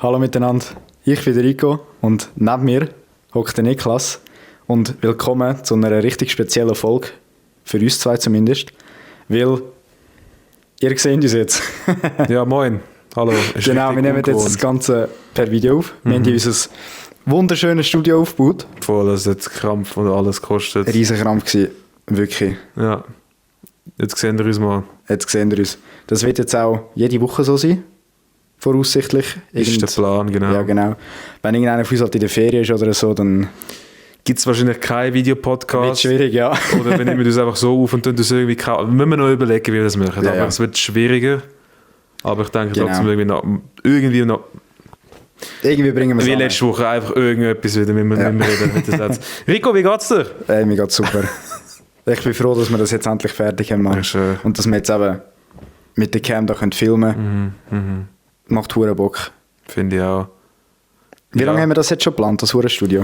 Hallo miteinander, ich bin der Rico und neben mir hockt der Niklas und willkommen zu einer richtig speziellen Folge, für uns zwei zumindest, weil ihr seht uns jetzt. Ja, moin. Hallo. Genau, wir nehmen jetzt das Ganze per Video auf. Wir haben unser wunderschönes Studio aufgebaut. Voll, das hat Krampf und alles gekostet. Ein riesen Krampf gewesen, wirklich. Ja, jetzt sehen wir uns mal. Jetzt sehen wir uns. Das wird jetzt auch jede Woche so sein. Voraussichtlich. Ist der Plan, genau. Ja, genau. Wenn irgendeiner von uns halt in der Ferien ist oder so, dann gibt es wahrscheinlich keinen Videopodcast. Wird schwierig, ja. Oder wir nehmen uns einfach so auf und tun das irgendwie müssen wir noch überlegen, wie wir das machen. Ja, aber es wird schwieriger. Aber ich denke trotzdem irgendwie noch irgendwie bringen wir es wie letzte Woche einfach irgendetwas wieder mit mir reden. Rico, wie geht's dir? Hey, mir geht's super. Ich bin froh, dass wir das jetzt endlich fertig haben. Und dass wir jetzt eben mit der Cam da filmen können. Macht verdammt Bock. Finde ich auch. Wie lange haben wir das jetzt schon geplant, das Studio?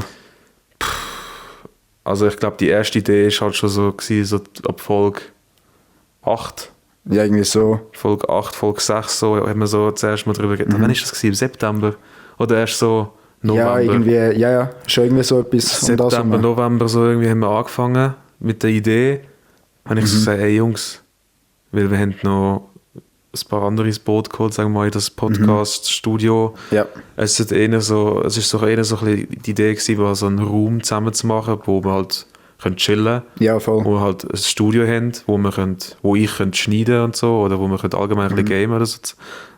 Also ich glaube, die erste Idee war halt schon so, so ab Folge 8. Ja, irgendwie so. Folge 8, Folge 6, so haben wir so zuerst mal drüber geredet. Wann war das? Im September? Oder erst so November? Ja, irgendwie, schon irgendwie so etwas. September, November, so irgendwie haben wir angefangen mit der Idee. Habe ich so gesagt, hey Jungs, weil wir haben noch ein paar andere ins Boot geholt, sagen wir mal, in das Podcast-Studio. Ja. Es ist eher so ein bisschen die Idee gewesen, so einen Raum zusammen zu machen, wo wir halt chillen können. Ja, voll. Wo wir halt ein Studio haben, wo ich schneiden und so, oder wo wir allgemein ein bisschen gamen oder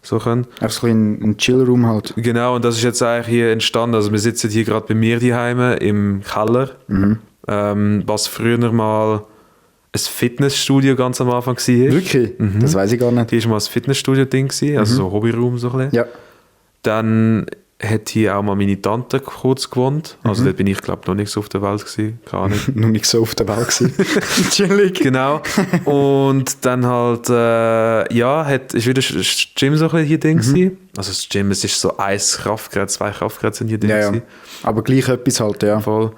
so können. Einfach so ein Chill-Room halt. Genau, und das ist jetzt eigentlich hier entstanden. Also wir sitzen hier gerade bei mir daheim im Keller, was früher mal ein Fitnessstudio ganz am Anfang war. Wirklich? Das weiß ich gar nicht. Hier war mal ein Fitnessstudio-Ding, also so Hobbyraum so ein bisschen. Ja. Dann hat hier auch mal meine Tante kurz gewohnt. Also dort bin ich, glaube ich, noch nicht so auf der Welt gewesen. Keine Ahnung. Noch nicht so auf der Welt gewesen. Chillig. Genau. Und dann halt, ist wieder das Gym so ein bisschen hier Ding gewesen. Also das Gym, es ist so 1 Kraftgerät, 2 Kraftgeräte sind hier Ding gewesen. Aber gleich etwas halt, ja. Voll.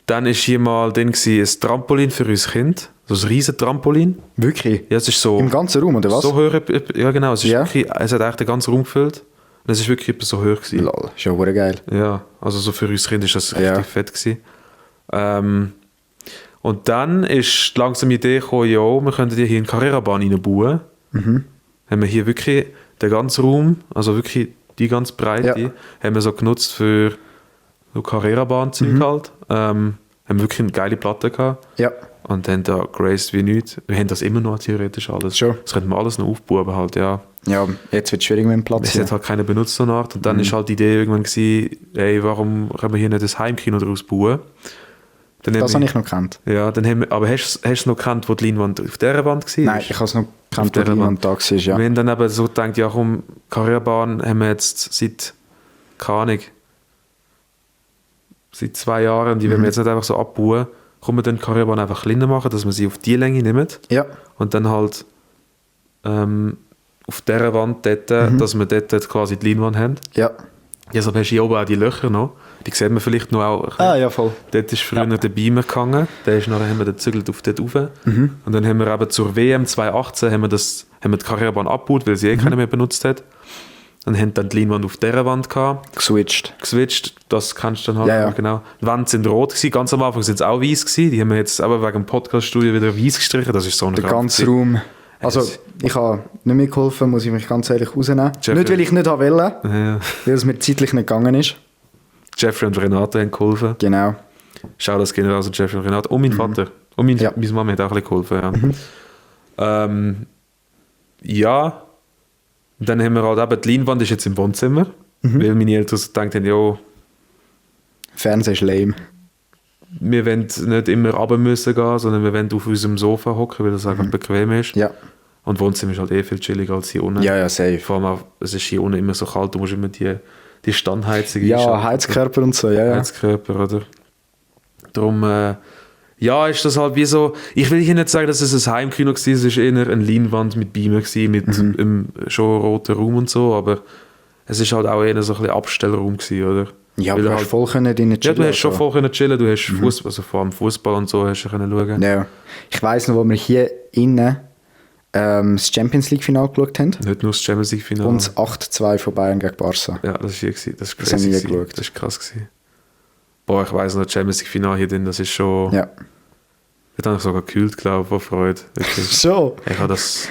Dann war hier mal Ding gewesen, ein Trampolin für uns Kind. So ein riesen Trampolin. Wirklich? Ja, es ist so... Im ganzen Raum, oder was? So hoch, ja genau. Es hat eigentlich den ganzen Raum gefüllt. Und es war wirklich etwas so hoch gewesen. Lol, schon verdammt geil. Ja, also so für uns Kinder ist das richtig fett gewesen. Und dann ist langsam die Idee gekommen, ja, wir könnten hier eine Carrera-Bahn reinbauen. Haben wir hier wirklich den ganzen Raum, also wirklich die ganze Breite, haben wir so genutzt für so Carrera-Bahn-Zeug halt. Haben wirklich eine geile Platte gehabt. Ja. Und dann da graced wie nichts. Wir haben das immer noch theoretisch alles. Schon. Das könnten wir alles noch aufbauen halt, ja. Ja, jetzt wird es schwierig mit dem Platz. Es hat halt keiner benutzt so eine Art. Und dann ist halt die Idee irgendwann gewesen, ey, warum können wir hier nicht ein Heimkino daraus bauen? Das habe ich noch gekannt. Ja, dann haben wir, aber hast du es noch gekannt, wo die Leinwand auf dieser Wand war? Nein, ich habe es noch gekannt, wo die Leinwand da war, ja. Wir haben dann eben so gedacht, ja komm, Carrera-Bahn haben wir jetzt seit, keine Ahnung, seit 2 Jahren, die wollen wir jetzt nicht einfach so abbauen. Können wir dann die Carrera-Bahn einfach kleiner machen, dass wir sie auf die Länge nehmen. Ja. Und dann halt auf dieser Wand dort, dass wir dort quasi die Leinwand haben. Ja. Deshalb hast du hier oben auch die Löcher noch. Die sieht man vielleicht noch auch. Ja, voll. Dort ist früher der Beamer gegangen. Nachher haben wir den gezügelt auf dort rauf. Und dann haben wir eben zur WM 2018 haben wir die Carrera-Bahn abgebaut, weil sie keiner mehr benutzt hat. Dann haben dann die Leinwand auf dieser Wand gehabt. Geswitcht, das kannst du dann halt. Genau. Die Wände sind rot gewesen. Ganz am Anfang sind sie auch weiß gewesen. Die haben wir jetzt aber wegen dem Podcast-Studio wieder weiß gestrichen. Das ist so ein der ganze Raum. Also, ich habe nicht mitgeholfen, muss ich mich ganz ehrlich rausnehmen. Jeffrey. Nicht, weil ich nicht wollte, weil es mir zeitlich nicht gegangen ist. Jeffrey und Renate haben geholfen. Genau. Schau das General, also Jeffrey und Renate. Und mein Vater. Und meine Mama hat auch ein bisschen geholfen. Ja. Und dann haben wir halt eben, die Leinwand ist jetzt im Wohnzimmer. Weil meine Eltern so gedacht haben, ja, Fernsehen ist lame. Wir wollen nicht immer runter müssen gehen, sondern wir wollen auf unserem Sofa hocken, weil das einfach bequem ist. Ja. Und Wohnzimmer ist halt viel chilliger als hier unten. Ja, safe. Vor allem auch, es ist hier unten immer so kalt, du musst immer die Standheizung einschalten. Heizkörper und so, ja. Heizkörper, oder? Darum, ist das halt wie so, ich will hier nicht sagen, dass es ein Heimkino war, es war eher eine Leinwand mit Beamer gewesen, mit einem schon roten Raum und so, aber es ist halt auch eher so ein bisschen Abstellraum gewesen, oder? Ja, aber du hast voll drin chillen. Ja, du hast schon voll können chillen, du hast also vor allem Fußball und so hast du können schauen. Ja, ich weiss noch, wo wir hier innen das Champions League-Final geschaut haben. Nicht nur das Champions League-Final. Und das 8-2 von Bayern gegen Barca. Ja, das war hier. Das haben wir geschaut. Das war krass. Boah, ich weiss noch, das Champions League-Final hier drin, das ist schon... Ja. Ich habe sogar gekühlt, glaube ich, vor Freude. Wirklich. Schon? Ich habe das...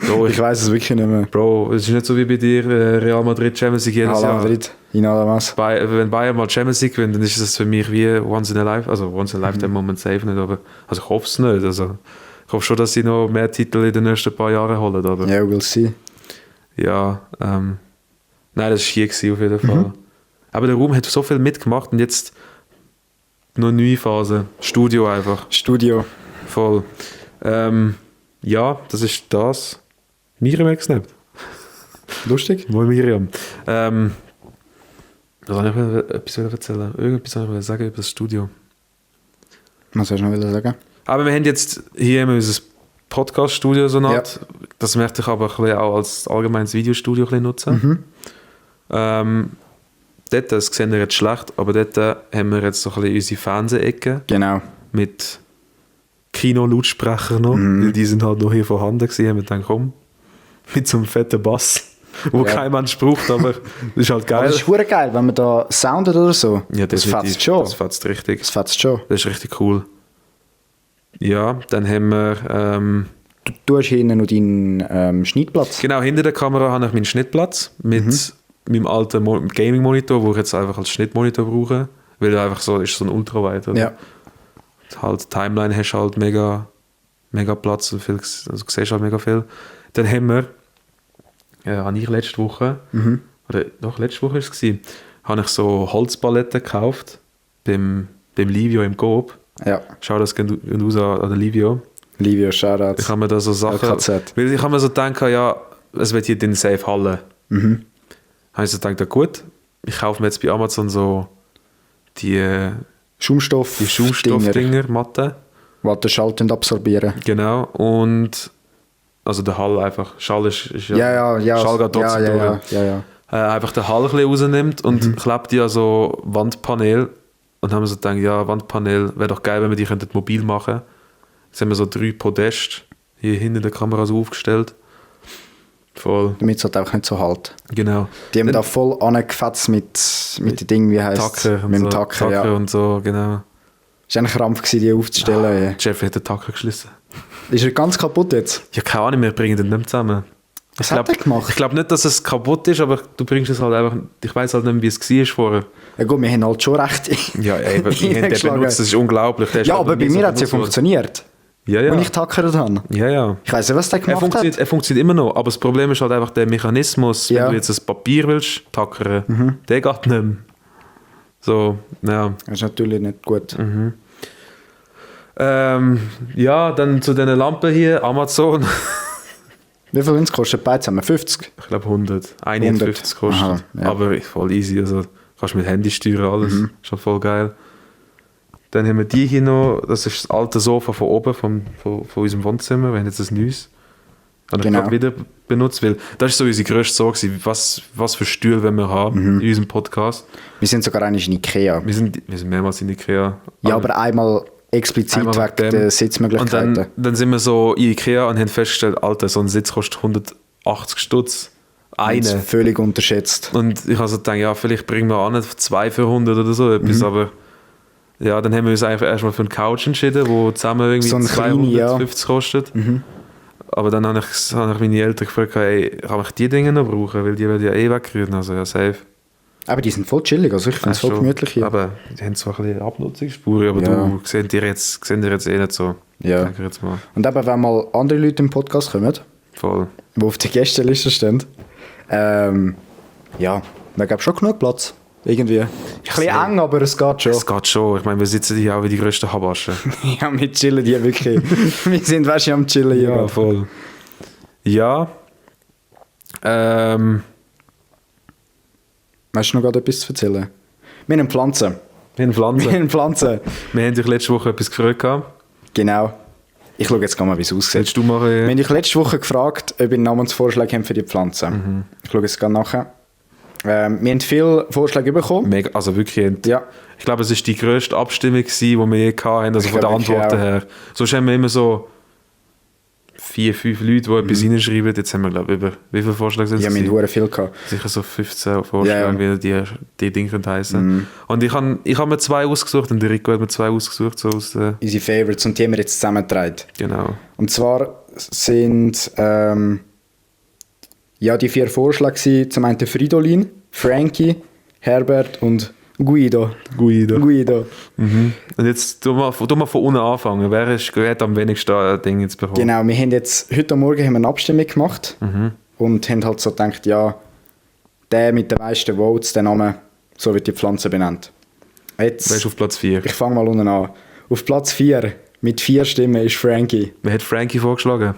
Bro, ich weiss es wirklich nicht mehr. Bro, es ist nicht so wie bei dir, Real Madrid Champions League jedes Real Jahr. Madrid, in allem. Wenn Bayern mal Champions League gewinnt, dann ist das für mich wie once in a life. Also once in a lifetime Moment safe nicht, aber... Also ich hoffe es nicht. Also, ich hoffe schon, dass sie noch mehr Titel in den nächsten paar Jahren holen. Aber, Ja, we'll see. Ja, nein, das war hier auf jeden Fall. Aber der Ruhm hat so viel mitgemacht und jetzt noch eine neue Phase. Studio einfach. Studio. Voll. Ja, das ist das. Miriam hat gesnappt. Lustig. Moin Miriam. Was soll ich etwas erzählen? Irgendetwas soll ich sagen über das Studio. Was soll ich noch sagen? Aber wir haben jetzt hier unser Podcast-Studio so eine Art. Ja. Das möchte ich aber ein bisschen auch als allgemeines Videostudio ein bisschen nutzen. Dort, das sehen wir jetzt schlecht, aber dort haben wir jetzt so ein bisschen unsere Fernsehecke. Genau. Mit Kino-Lautsprecher noch. Weil die sind halt noch hier vorhanden gewesen. Haben wir gedacht, komm, mit so einem fetten Bass, wo kein Mensch braucht, aber das ist halt geil. Aber das ist verdammt geil, wenn man da soundet oder so. Ja, das fetzt schon. Das fetzt richtig. Das fetzt schon. Das ist richtig cool. Ja, dann haben wir... Du hast hinten noch deinen Schnittplatz. Genau, hinter der Kamera habe ich meinen Schnittplatz mit meinem alten Gaming-Monitor, den ich jetzt einfach als Schnittmonitor brauche, weil er einfach so ist, so ein Ultrawide. Oder? Ja. Halt Timeline hast halt mega Platz und viel, also du siehst halt mega viel. Dann haben wir, habe ich letzte Woche, oder doch, letzte Woche war es, habe ich so Holzpaletten gekauft beim Livio im Coop. Ja. Schau das raus an den Livio. Livio, Shoutouts. Ich habe mir da so Sachen... LKZ. Weil ich habe mir so gedacht, ja, es wird hier in Safe Halle. Habe ich so gedacht, ja gut, ich kaufe mir jetzt bei Amazon so die Schaumstoffdinger, Matte. Die den Schall absorbieren. Genau, und also der Hall einfach, Schall ist ja. Schall geht trotzdem durch. Ja. Einfach den Hall ein bisschen rausnimmt und klebt die an so Wandpanel. Und haben wir so gedacht, ja, Wandpanel, wäre doch geil, wenn wir die mobil machen könnten. Jetzt haben wir so 3 Podest hier hinter der Kamera so aufgestellt. Voll. Damit es halt auch nicht so halt. Genau. Die haben da voll angefetzt mit den Dingen, wie heisst Tacker mit dem so, Tacker, ja. und so, genau. Es war ein Krampf, die aufzustellen. Jeff hat den Tacker geschlissen. Ist er ganz kaputt jetzt? Ja, keine Ahnung, wir bringen den nicht mehr zusammen. Was hat er gemacht? Ich glaube nicht, dass es kaputt ist, aber du bringst es halt einfach... Ich weiss halt nicht mehr, wie es war vorher. Ja gut, wir haben halt schon recht. Ja, ey, wir haben den benutzt, das ist unglaublich. Ja, aber bei mir hat es ja funktioniert. Ja. Und ich tackert habe. Ja. Ich weiss nicht, was der gemacht hat. Er funktioniert immer noch, aber das Problem ist halt einfach der Mechanismus, wenn du jetzt ein Papier willst tackern, der geht nicht mehr. So, ja. Das ist natürlich nicht gut. Ja, dann zu diesen Lampen hier, Amazon. Wie viel uns kostet beide zusammen? 50? Ich glaube 100. 51 kostet. Aha, ja. Aber voll easy, also kannst mit Handy steuern, alles. Ist schon voll geil. Dann haben wir die hier noch, das ist das alte Sofa von oben, von unserem Wohnzimmer. Wir haben jetzt ein neues. Habe ich gerade wieder benutzt, weil das ist so unsere grösste Sorge, was für Stühle wollen wir haben in unserem Podcast. Wir sind sogar eigentlich in Ikea. Wir sind mehrmals in Ikea. Ja, aber einmal explizit wegen der Sitzmöglichkeiten. Und dann sind wir so in Ikea und haben festgestellt, Alter, so ein Sitz kostet 180 Stutz. Eine. Völlig unterschätzt. Und ich habe so gedacht, ja, vielleicht bringen wir an 2 für 100 oder so etwas, aber ja, dann haben wir uns einfach erstmal für eine Couch entschieden, wo zusammen irgendwie so 250 kostet. Aber dann habe ich meine Eltern gefragt, hey, kann ich die Dinge noch brauchen, weil die werden ja eh wegrühren, also ja, safe. Aber die sind voll chillig, also ich finde es voll gemütlich hier. Aber die haben zwar ein bisschen Abnutzungsspuren, aber du sehen die jetzt eh nicht so. Ja. Jetzt mal. Und eben, wenn mal andere Leute im Podcast kommen, voll, die auf der Gästeliste stehen, ja, wir haben schon genug Platz. Irgendwie. Ein bisschen eng, aber es geht schon. Es geht schon. Ich meine, wir sitzen hier auch wie die grössten Habaschen. Ja, wir chillen hier wirklich. Wir sind weißt du am Chillen hier. Ja, voll. Ja. Weißt du noch gerade etwas zu erzählen? Wir haben Pflanzen. Wir haben Pflanzen. Wir haben dich letzte Woche etwas gefragt. Genau. Ich schaue jetzt mal, wie es aussieht. Willst du machen? Wir haben dich letzte Woche gefragt, ob ihr einen Namensvorschlag haben für die Pflanzen. Ich schaue jetzt gerade nachher. Wir haben viele Vorschläge bekommen. Mega, also wirklich. Ja. Ich glaube, es war die grösste Abstimmung, die wir je hatten, also von den Antworten her. Sonst haben wir immer so 4-5 Leute, die etwas reinschreiben. Jetzt haben wir, glaube ich, über wie viele Vorschläge sind es? Ja, wir haben viel gehabt. Sicher so 15 Vorschläge, wie die Dinge heißen. Und ich hab mir 2 ausgesucht und der Rico hat mir 2 ausgesucht. So aus Unsere Favorites und die haben wir jetzt zusammengetragen. Genau. Und zwar sind die 4 Vorschläge gewesen. Zum einen Fridolin, Frankie, Herbert und Guido. Mhm. Und jetzt tu mal von unten anfangen. Wer hat am wenigsten ein Ding jetzt bekommen? Genau, wir haben jetzt, heute Morgen haben wir eine Abstimmung gemacht und haben halt so gedacht, ja, der mit den meisten Votes, der Name, so wird die Pflanze benannt. Jetzt, Wer ist auf Platz 4? Ich fange mal unten an. Auf Platz 4 mit 4 Stimmen ist Frankie. Wer hat Frankie vorgeschlagen?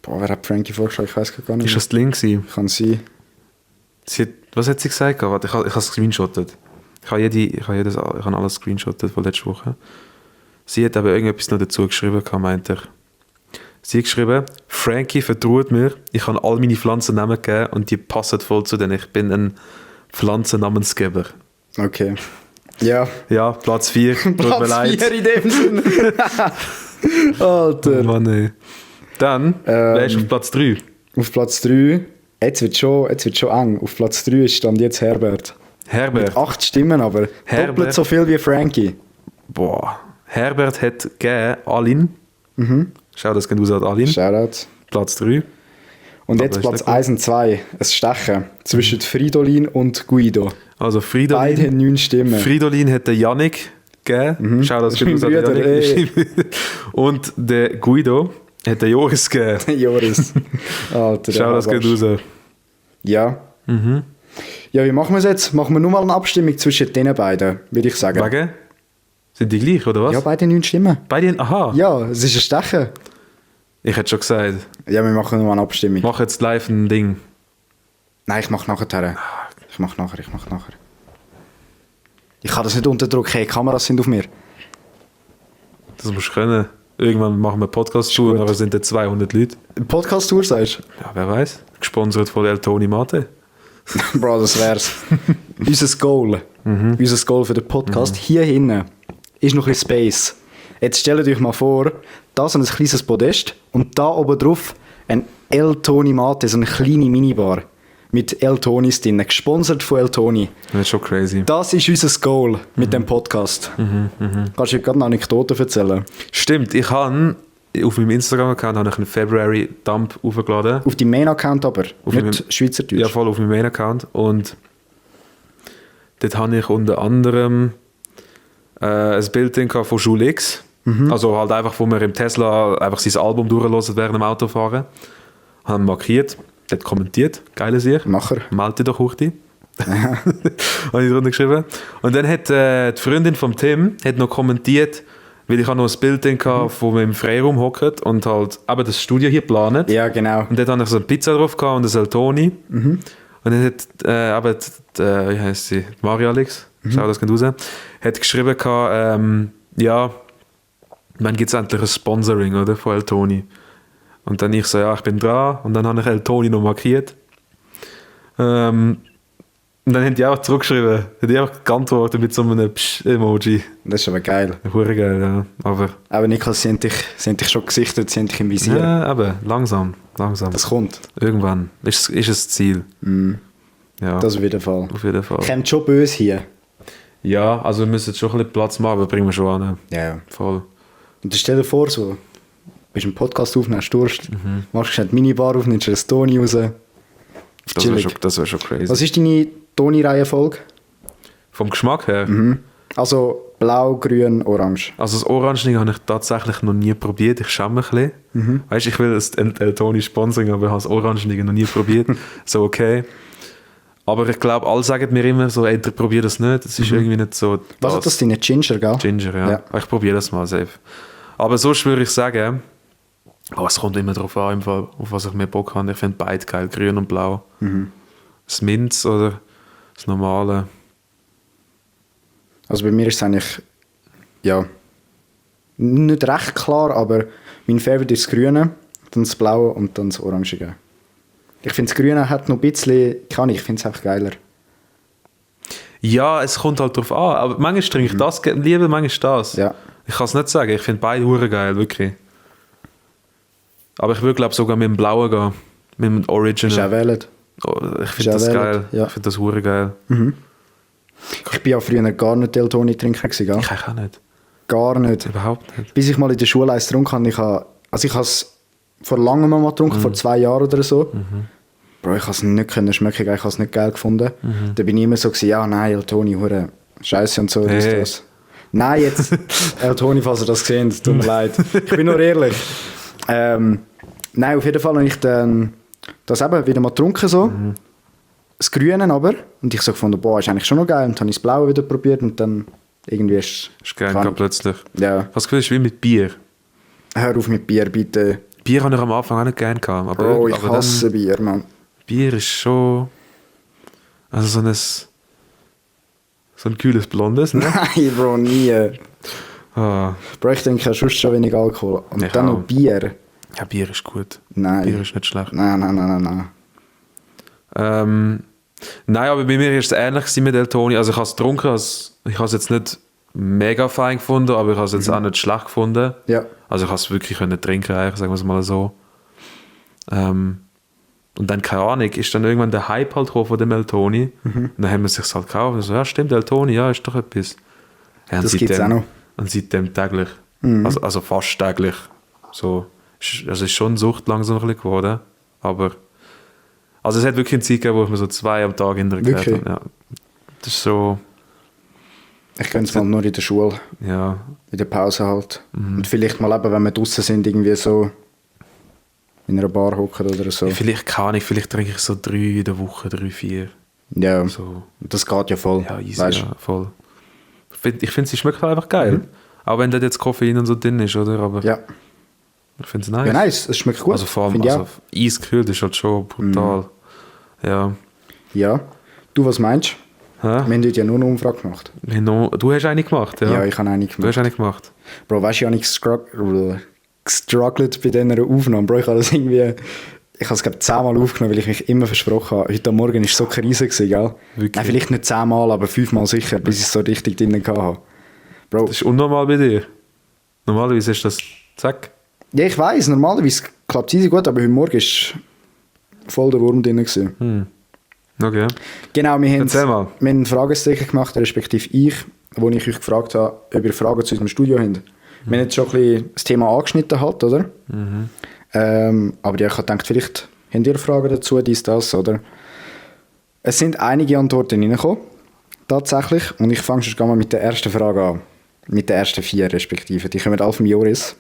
Boah, wer hat Frankie vorgeschlagen? Ich weiß gar nicht. Ist das die Link gewesen? Kann sein. Was hat sie gesagt? Warte, ich habe es gescreenshottet. Ich habe alles gescreenshottet von letzter Woche. Sie hat aber irgendetwas noch dazu geschrieben, meinte ich. Sie hat geschrieben, Frankie vertraut mir, ich kann all meine Pflanzen Namen geben und die passen voll zu denen. Ich bin ein Pflanzennamensgeber. Okay. Ja. Ja, Platz 4. Tut mir leid. Platz 4 in dem Sinne. Alter. Oh Mann, ey. Dann, wer ist auf Platz 3? Auf Platz 3, jetzt wird schon eng. Auf Platz 3 ist stand jetzt Herbert. Mit 8 Stimmen, aber doppelt so viel wie Frankie. Boah. Herbert hat gegeben Alin. Schau, das geht aus an Alin. Shoutout. Platz 3. Und jetzt Platz 1 und 2. Ein Stechen zwischen Fridolin und Guido. Also Fridolin. Beide haben 9 Stimmen. Fridolin hat der Yannick gegeben. Schau, das geht aus an Yannick. Und der Guido hat der Joris gegeben. Joris. Alter, schau, das geht raus. Ja. Ja, wie machen wir es jetzt? Machen wir nur mal eine Abstimmung zwischen den beiden, würde ich sagen. Wegen? Sind die gleich, oder was? Ja, beide 9 Stimmen. Beide? Aha. Ja, es ist ein Stechen. Ich hätte schon gesagt. Ja, wir machen nur mal eine Abstimmung. Mach jetzt live ein Ding. Nein, ich mache nachher. Ich mache nachher. Ich kann das nicht unterdrücken. Hey, Kameras sind auf mir. Das musst du können. Irgendwann machen wir eine Podcast-Tour, aber sind da 200 Leute. Eine Podcast-Tour, sagst du? Ja, wer weiß. Gesponsert von El Toni Mate. Bro, das wär's. Unser Goal. Unser Goal für den Podcast. Hier hinten ist noch ein bisschen Space. Jetzt stellt euch mal vor, da so ein kleines Podest und da oben drauf ein El Toni Mate, so eine kleine Minibar. Mit El Tonis drin, gesponsert von El Toni. Das ist schon crazy. Das ist unser Goal mit dem Podcast. Kannst du dir gerade eine Anekdote erzählen? Stimmt, ich habe auf meinem Instagram-Account einen February Dump aufgeladen. Auf deinem Main-Account aber, auf nicht Schweizerdeutsch? Ja, voll auf meinem Main-Account. Und dort habe ich unter anderem ein Bild drin von Schule X. Also halt einfach, wo wir im Tesla einfach sein Album durchhören während dem Autofahren. Haben markiert, dort kommentiert, geile Sicht. Nachher. Melde dich doch Huchti. Habe ich drunter geschrieben. Und dann hat die Freundin von Tim hat noch kommentiert, weil ich habe noch ein Bild drin gehabt, wo wir im Freiraum hocken und halt eben das Studio hier planen. Ja, genau. Und dort habe ich so eine Pizza drauf gehabt und ein Saltoni. Und dann hat wie heisst sie? Maria Alex, schau das raus, hat geschrieben gehabt, ja, wann gibt es endlich ein Sponsoring, oder, von El Toni? Und dann ich so, ja, ich bin dran. Und dann habe ich El Toni noch markiert. Und dann haben die auch zurückgeschrieben. Haben die auch geantwortet mit so einem Psch-Emoji. Das ist aber geil. Hure geil, ja. Aber Niklas, sie haben dich schon gesichtet, sie haben dich im Visier. Ja, aber langsam. Das kommt. Irgendwann ist das Ziel. Ja, das auf jeden Fall. Auf jeden Fall. Kommt schon böse hier. Ja, also wir müssen jetzt schon ein bisschen Platz machen, aber bringen wir schon an. Ja. Voll. Und dann stell dir vor, so, bist einen Podcast aufnehmen, hast Durst, machst schnell die Minibar auf, nimmst einen Toni raus. Das wäre schon crazy. Was ist deine Toni-Reihenfolge? Vom Geschmack her? Also blau, grün, orange. Also das Orange habe ich tatsächlich noch nie probiert. Ich schäme mich ein bisschen. Weißt, ich will das El Toni Sponsoring, aber ich habe das Orange noch nie probiert. So okay. Aber ich glaube, alle sagen mir immer so, ey, probier das nicht. Das ist irgendwie nicht so... Was ist das denn? Ginger, gell? Ginger, ja. Ich probiere das mal safe. Aber so würde ich sagen, es kommt immer darauf an, auf was ich mehr Bock habe. Ich finde beide geil, grün und blau. Das Minz oder das normale. Also bei mir ist es eigentlich, ja, nicht recht klar, aber mein Favorit ist das Grüne, dann das Blaue und dann das Orangige. Ich finde, das Grüne hat noch ein bisschen, ich finde es einfach geiler. Ja, es kommt halt drauf an, aber manchmal trinke ich das lieber, manchmal das. Ja. Ich kann es nicht sagen, ich finde beide hure geil, wirklich. Aber ich würde, glaube ich, sogar mit dem Blauen gehen. Mit dem Original. Ist auch wählen. Oh, ich finde das geil. Ja. Ich finde das hure geil. Ich bin ja früher gar nicht Del Toni trinker gewesen, gell? Ich auch nicht. Gar nicht. Überhaupt nicht. Bis ich mal in der Schule eins getrunken habe, ich habe es vor langem mal getrunken, vor 2 Jahren oder so. Bro, ich habe es nicht können schmecken, ich habe es nicht geil gefunden. Da bin ich immer so gewesen, ja, nein, El Toni, hure Scheiße und so, ist das. Nein, jetzt, El Toni, falls ihr das gesehen habt, tut mir leid. Ich bin nur ehrlich. Nein, auf jeden Fall habe ich dann das eben wieder mal getrunken, so. Das Grüne aber. Und ich so gefunden, boah, ist eigentlich schon noch geil. Und dann habe ich das Blaue wieder probiert und dann irgendwie ist geil plötzlich. Ja. Was Gefühl ist wie mit Bier. Hör auf mit Bier, bitte. Bier habe ich am Anfang auch nicht gerne gehabt. Aber, Bro, ich hasse Bier, Mann. Bier ist schon... Also so ein kühles Blondes, ne? Nein, Bro, nie. Ah. Bro, ich trinke sonst schon wenig Alkohol. Und Ich dann auch. noch Bier. Ja, Bier ist gut. Nein. Bier ist nicht schlecht. Nein. Nein, aber bei mir ist es ähnlich mit El Toni. Also ich habe es getrunken, ich habe es jetzt nicht mega fein gefunden, aber ich habe es jetzt auch nicht schlecht gefunden. Ja. Also ich habe es wirklich trinken, eigentlich, sagen wir es mal so. Und dann, keine Ahnung, ist dann irgendwann der Hype halt gekommen von dem El Toni. Und dann haben wir es sich halt gekauft und so, ja stimmt, El Toni, ja, ist doch etwas. Ja, Das gibt es auch noch. Und seitdem täglich. Also fast täglich. So, also ist schon eine Sucht langsam ein bisschen geworden. Aber also es hat wirklich eine Zeit gegeben, wo ich mir so 2 am Tag hintergekehrt habe. Ja. Das ist so... Ich könnte es mal nur in der Schule, Ja. in der Pause halt. Und vielleicht mal eben, wenn wir draußen sind, irgendwie so in einer Bar hocken oder so. Vielleicht kann ich, vielleicht trinke ich so 3 in der Woche, 3, 4. Ja, So. das geht ja voll. Ja, easy, weißt? ja, voll. Ich finde, sie schmeckt halt einfach geil. Auch wenn da jetzt Koffein und so drin ist, oder? Aber Ja. ich finde es nice. Ja, nice, es schmeckt gut. Also vor allem Finde ich also eiskühlt ist halt schon brutal. Ja. Ja. Du, was meinst du? Hä? Wir haben heute ja nur eine Umfrage gemacht. Du hast eine gemacht, ja? Ja, ich habe eine Du gemacht. hast eine gemacht. Bro, weißt du, ich habe gestruggelt bei dieser Aufnahme. Bro, ich habe das irgendwie... Ich habe es, glaube ich, 10-mal aufgenommen, weil ich mich immer versprochen habe. Heute Morgen war es so Krise, gell? Wirklich? Nein, vielleicht nicht 10-mal, aber 5-mal sicher, bis ich es so richtig drin hatte. Bro, Das ist unnormal bei dir. Normalerweise ist das zack. ja, ich weiss, normalerweise klappt es easy gut, aber heute Morgen war voll der Wurm drin. Gewesen. Okay. Genau, wir haben Erzähl mal. einen Fragesticker gemacht, respektive ich, wo ich euch gefragt habe, ob ihr Fragen zu unserem Studio habt. Wir haben jetzt schon ein bisschen das Thema angeschnitten, halt, oder? Aber ja, ich habe gedacht, vielleicht habt ihr Fragen dazu, das, oder? Es sind einige Antworten reingekommen, tatsächlich. Und ich fange schon mal mit der ersten Frage an. Mit den ersten 4 respektive. Die kommen alle vom Joris.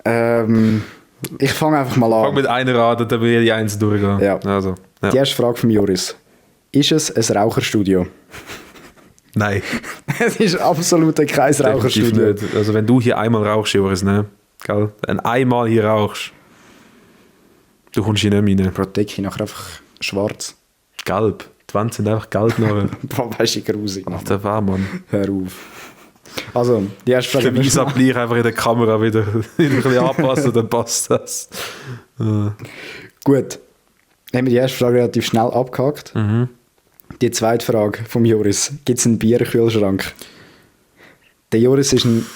Ich fange einfach mal an. Fang mit einer an, dann will ich die eins durchgehen. Ja. Also, ja. Die erste Frage vom Joris. Ist es ein Raucherstudio? Nein. Es ist absolut kein Definitiv Raucherstudio. nicht. Also wenn du hier einmal rauchst, Joris, ne? Gell? Wenn einmal hier rauchst, du kommst hier nicht rein. Bro, die Decke nachher einfach schwarz. Gelb. Die Wände sind einfach gelb nachher. Boah, weißt du, grusig. Mann. Der war Mann. Hör auf. Also, die erste Frage. Den Weissabgleich einfach in der Kamera wieder ein bisschen anpassen, dann passt das. Gut. Dann haben wir die erste Frage relativ schnell abgehakt. Die zweite Frage vom Joris. Gibt es einen Bierkühlschrank? Der Joris ist ein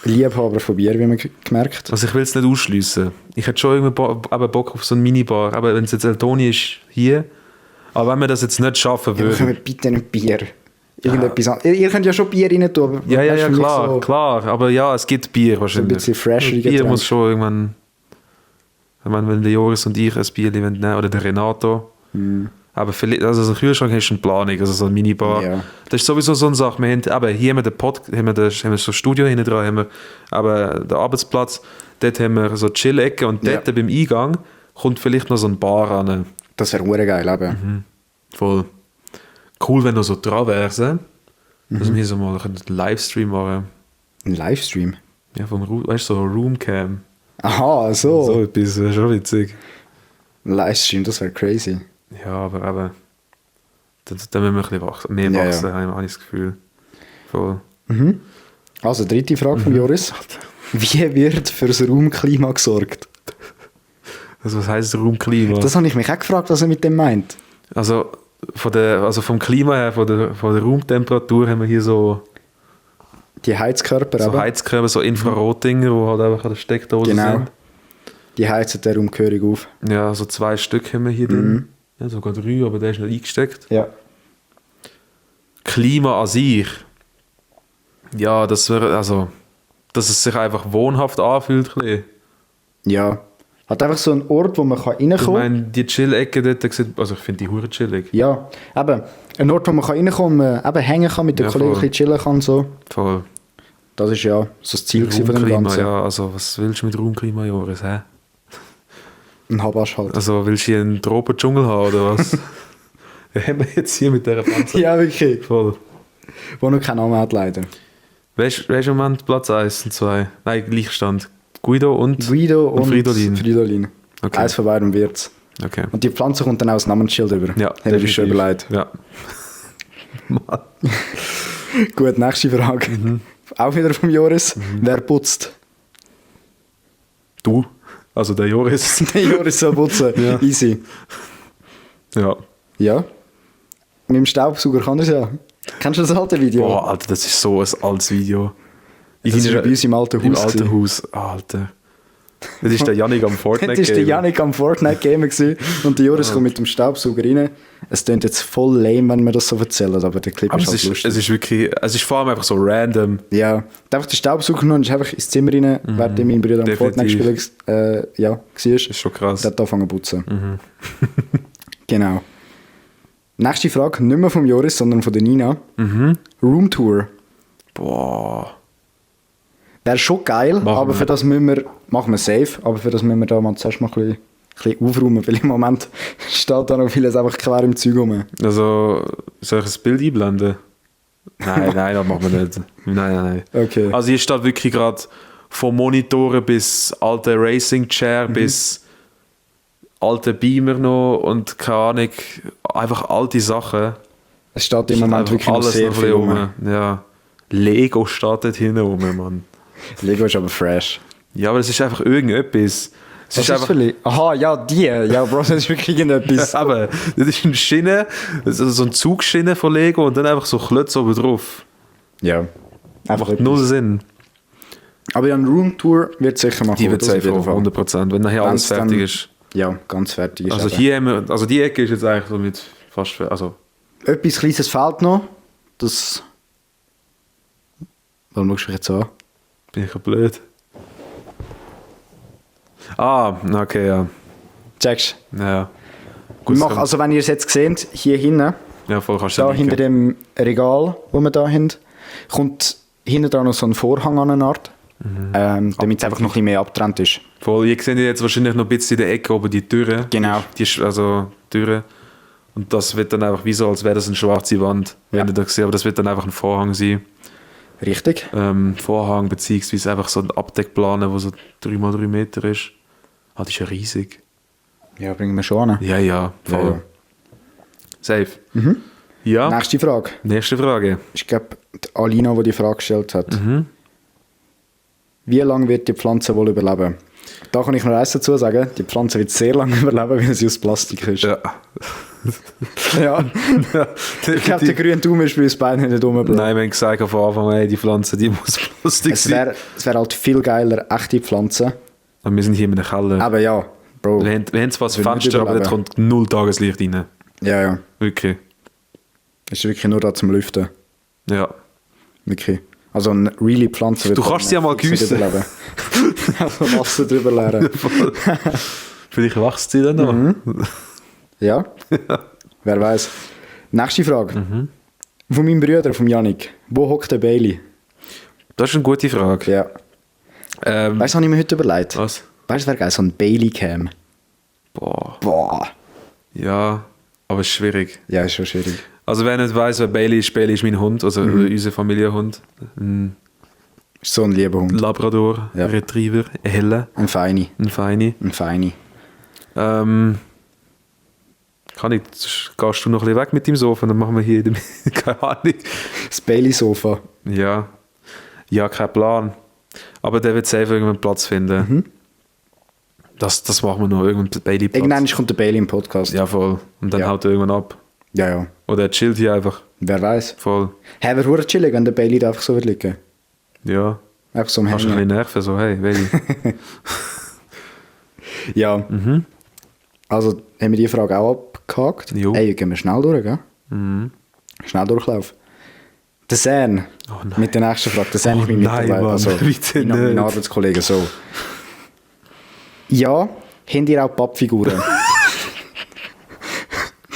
Liebhaber von Bier, wie man gemerkt. Also ich will es nicht ausschliessen. Ich hätte schon irgendwie Bock auf so eine Minibar, aber wenn es jetzt El Toni ist, hier. Aber wenn wir das jetzt nicht schaffen Ja, können wir würden... bitte nicht Bier? Irgendetwas an. Ihr könnt ja schon Bier rein tun, aber Ja, weißt du, für mich klar, so klar. Aber ja, es gibt Bier ein wahrscheinlich. bisschen fresher Bier muss schon irgendwann... Ich meine, wenn der Joris und ich ein Bier nehmen, oder der Renato... Aber vielleicht, also so ein Kühlschrank hast du eine Planung, also so eine Minibar. Ja. Das ist sowieso so eine Sache. Wir haben, aber hier haben wir haben wir so ein Studio hinten dran, haben wir aber den Arbeitsplatz, dort haben wir so Chill-Ecke und dort beim Eingang kommt vielleicht noch so ein Bar an. Das wäre hure geil, eben. Voll cool, wenn du so dran wärst, dass wir hier so mal einen Livestream machen. Ein Livestream? Ja, weißt du, so Roomcam. Aha, so. So etwas, wäre schon witzig. Ein Livestream, das wäre crazy. Ja, aber eben, dann müssen wir ein bisschen mehr Ja, wachsen, habe ich das Gefühl. Voll. Also, dritte Frage von Joris. Wie wird für das Raumklima gesorgt? Also was heisst Raumklima? Das habe ich mich auch gefragt, was er mit dem meint. Also, vom Klima her, von der Raumtemperatur haben wir hier so Die Heizkörper, so aber. Heizkörper, so Infrarotdinger, die halt einfach an der Steckdose Genau. sind. Die heizen den Raum gehörig auf. Ja, so 2 Stück haben wir hier drin. Ja, sogar 3, aber der ist nicht eingesteckt. Ja. Klima an sich. Ja, dass es sich einfach wohnhaft anfühlt. Ein bisschen. Ja. Hat einfach so einen Ort, wo man reinkommen Ich kann. meine, die Chill-Ecke dort, also ich finde die hure chillig. Ja, eben. Ein Ort, wo man reinkommen kann, eben hängen kann, mit den Ja, Kollegen voll. ein bisschen chillen kann. So. Voll. Das ist ja so das Ziel gewesen von dem Raumklima, Ganzen. ja, also was willst du mit Raumklima, Joris, hä? Ein Habasch halt. Also willst du hier einen Tropendschungel haben, oder was? Ja, haben wir jetzt hier mit dieser Pflanze. Ja, wirklich. Voll. Wo noch keinen Namen hat, leider. Wer ist im Moment Platz 1 und 2? Nein, Gleichstand. Guido und Guido und Fridolin. Fridolin. Okay. Eins von beiden wird's. Okay. Und die Pflanze kommt dann auch das Namensschild über. Ja, Hätte ich schon definitiv. überlegt. Ja. Mann. Gut, nächste Frage. Auch wieder vom Joris. Wer putzt? Du? Also der Joris? Der Joris soll putzen. Ja. Easy. Ja. Ja. Mit dem Staubsauger kann er ja. Kennst du das alte Video? Boah, Alter, das ist so ein altes Video. Das ist ja bei uns im alten Haus. Im alten gewesen. Haus, Alter. Das ist der Janik am Fortnite. Das war der Janik am Fortnite-Gamer gewesen und der Joris kommt mit dem Staubsauger rein. Es klingt jetzt voll lame, wenn wir das so erzählen, aber der Clip Aber ist es halt ist, lustig. es ist wirklich, es ist vor allem einfach so random. Ja, da einfach den Staubsauger genommen und ist einfach ins Zimmer rein, während mein Bruder am Definitiv. Fortnite-Spielen war. Ist schon krass. Der hat angefangen zu putzen. Genau. Nächste Frage, nicht mehr vom Joris, sondern von der Nina. Roomtour. Boah. Wäre schon geil, aber für das machen wir safe, aber für das müssen wir da mal zuerst mal ein bisschen aufräumen, weil im Moment steht da noch vieles einfach quer im Zeug rum. Also, soll ich ein Bild einblenden? Nein, das machen wir nicht. Nein. Okay. Also hier steht wirklich gerade von Monitoren bis alte Racing Chair bis alte Beamer noch und keine Ahnung, einfach alte Sachen. Es steht im Moment Einfach wirklich noch sehr noch viel ein bisschen rum. Ja. Lego steht dort hinten rum, Mann. Lego ist aber fresh. Ja, aber es ist einfach irgendetwas. Es Was ist einfach, für Lego? Aha, ja, die. Ja, Bro, das ist wirklich irgendetwas. aber das ist eine Schiene, also so eine Zugschiene von Lego und dann einfach so Klötze oben drauf. Ja. Einfach etwas. Null Sinn. Aber ja, eine Roomtour wird sicher machen. Die wird safe auch 100%, wenn nachher alles Wenn's fertig dann- ist. Ja, ganz fertig ist. Also eben. hier haben wir, also die Ecke ist jetzt eigentlich so mit fast, also Etwas Kleines fehlt noch. Das... Warum schaust du mich jetzt so an? bin ich ja blöd. Ah, okay, ja. Checkst Ja, du? Gut, Also wenn ihr es jetzt seht, hier hinten, ja, voll kannst du da liken. hinter dem Regal, wo wir da haben, kommt hinten dran noch so ein Vorhang an eine Art, damit es einfach noch ein bisschen mehr abgetrennt ist. Voll, ihr seht jetzt wahrscheinlich noch ein bisschen in der Ecke oben die Türen. Genau. Die ist also Türen. Und das wird dann einfach wie so, als wäre das eine schwarze Wand, wenn Ja. ihr das seht. Aber das wird dann einfach ein Vorhang sein. Richtig? Vorhang beziehungsweise einfach so ein Abdeckplane, der so 3x3 Meter ist. Ah, das ist ja riesig. Ja, bringen wir schon an. Ja, voll. Ja. Safe. Ja, Nächste Frage. nächste Frage. Ich glaube, die Alina, die die Frage gestellt hat. Wie lange wird die Pflanze wohl überleben? Da kann ich noch eins dazu sagen. Die Pflanze wird sehr lange überleben, weil sie aus Plastik ist. Ja. Ja. Ich glaube, der grüne Daumen ist bei uns beiden nicht dumm, Bro. Nein, wir haben gesagt von Anfang an, ey, die Pflanze, die muss Plastik Es sein. wär halt viel geiler, echte Pflanzen. Aber wir sind hier in einem Keller. Aber ja, Bro. Wir haben zwar das will nicht Fenster, aber da überleben. kommt 0 Tageslicht rein. Ja. Wirklich. Ist wirklich nur da zum Lüften. Ja. Wirklich. Also eine really Pflanze wird Du kannst sie ja mal fix nicht gießen. überleben. Also Wasser drüber leeren. Vielleicht wächst sie dann noch. Ja? Wer weiß. Nächste Frage. Von meinem Bruder, von Yannick. Wo hockt der Bailey? Das ist eine gute Frage. Ja. Weißt du, was habe ich mir heute überlegt? Was? Weißt du, wer geil so ein Bailey-Cam? Boah. Boah. Ja, aber es ist schwierig. Ja, ist schon schwierig. Also wer nicht weiss, wer Bailey ist mein Hund, also unser Familienhund. Ein Ist so ein lieber Hund. Labrador, Ja. Retriever, ein Heller, Ein Feini. ein Feini. Ein Feini. Gehst du noch ein bisschen weg mit dem Sofa, dann machen wir hier keine Ahnung. Das Bailey-Sofa. Ja. Ja, kein Plan. Aber der wird safe irgendwann Platz finden. Das machen wir noch, irgendein Bailey-Platz. Irgendwann kommt der Bailey im Podcast. Ja, voll. Und dann Ja. haut er irgendwann ab. Ja. Oder er chillt hier einfach. Wer weiß. Voll. Hey, wäre verdammt chillig, wenn der Bailey da einfach so wird liegen. Ja. Einfach so am Hast du ein Hängen. bisschen Nerven, so, hey, Bailey. Ja. Also haben wir die Frage auch abgehakt. Jo. Ey, gehen wir schnell durch, gell? Schnell Durchlauf. Der Sen. Oh nein. Mit der nächsten Frage. Der Sen ist mein nein, Mitarbeiter. Mann, Also, bitte mein nicht. Arbeitskollege. So. Ja, habt ihr auch Pappfiguren?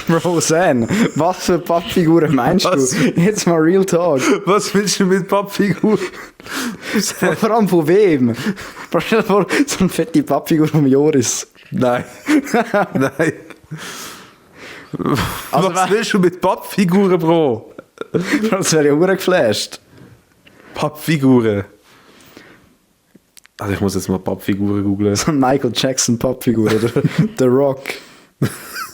Bro, Sen, was für Pappfiguren meinst Was? du? Jetzt mal Real Talk. Was willst du mit Pappfigur? Vor allem von wem? Stell dir vor, so eine fette Pappfigur von Joris. Nein. Nein. Also, Was willst du mit Pappfiguren, Bro? Das wäre ja hure geflasht. Pappfiguren. Also ich muss jetzt mal Pappfiguren googlen. So eine Michael Jackson Pappfigur oder The Rock.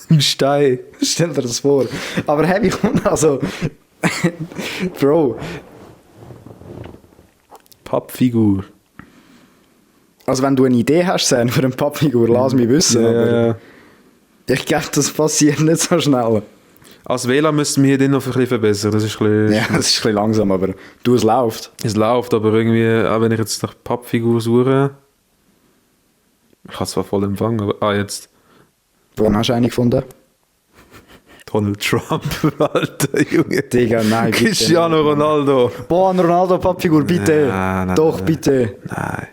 Ein Stein. Stell dir das vor. Aber hey, also... Bro, Pappfigur. also wenn du eine Idee hast, Sam, für eine Pappfigur, lass mich wissen. Aber ich glaube, das passiert nicht so schnell. Als WLAN müssten wir hier den noch ein bisschen verbessern. Das ist ein bisschen... Ja, das ist ein bisschen langsam, aber du, es läuft. Es läuft, aber irgendwie, auch wenn ich jetzt nach Pappfigur suche... Ich habe zwar voll empfangen, aber... Ah, jetzt... Wo hast du eine gefunden? Donald Trump, Alter, Junge. Digga, nein, bitte. Cristiano Ronaldo. Boah, eine Ronaldo-Pappfigur, bitte. Nein, Doch, nein. bitte. Nein,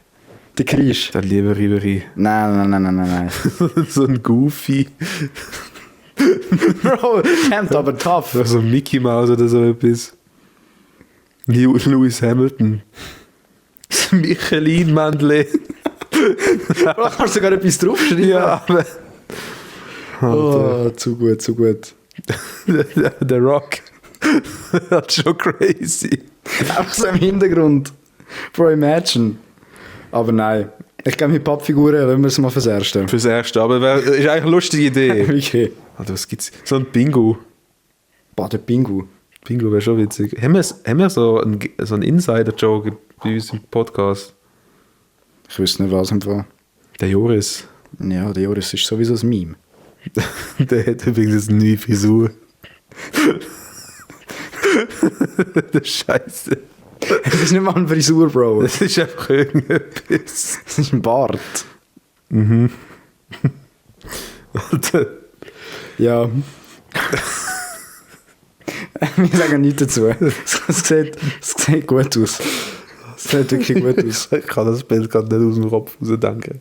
Der Krisch. der liebe Ribery. Nein. So ein Goofy. Bro, kämpft aber tough. So ein Mickey Mouse oder so etwas. Lewis Hamilton. Das Michelin-Mandel. Bro, kannst du sogar etwas draufschreiben? Ja, aber... Oh, zu gut, zu gut. Der Rock. Das ist schon crazy. Einfach so im Hintergrund. Bro, imagine. Aber nein. Ich glaube, mit Pappfiguren lassen wir es mal fürs Erste. Fürs Erste, aber ist eigentlich eine lustige Idee. Okay. Alter, was gibt's? So ein Bingo. Boah, der Pingu. Bingo wäre schon witzig. Haben wir so einen Insider-Joke bei uns im Podcast? Ich wüsste nicht, was im Fall. Der Joris. Ja, der Joris ist sowieso ein Meme. Der hat übrigens jetzt eine neue Frisur. Der Scheiße. Das ist nicht mal eine Frisur, Bro. Das ist einfach irgendetwas. Das ist ein Bart. Alter. Ja. Wir sagen nichts dazu. Es sieht gut aus. Es sieht wirklich gut aus. Ich kann das Bild gerade nicht aus dem Kopf rausdenken.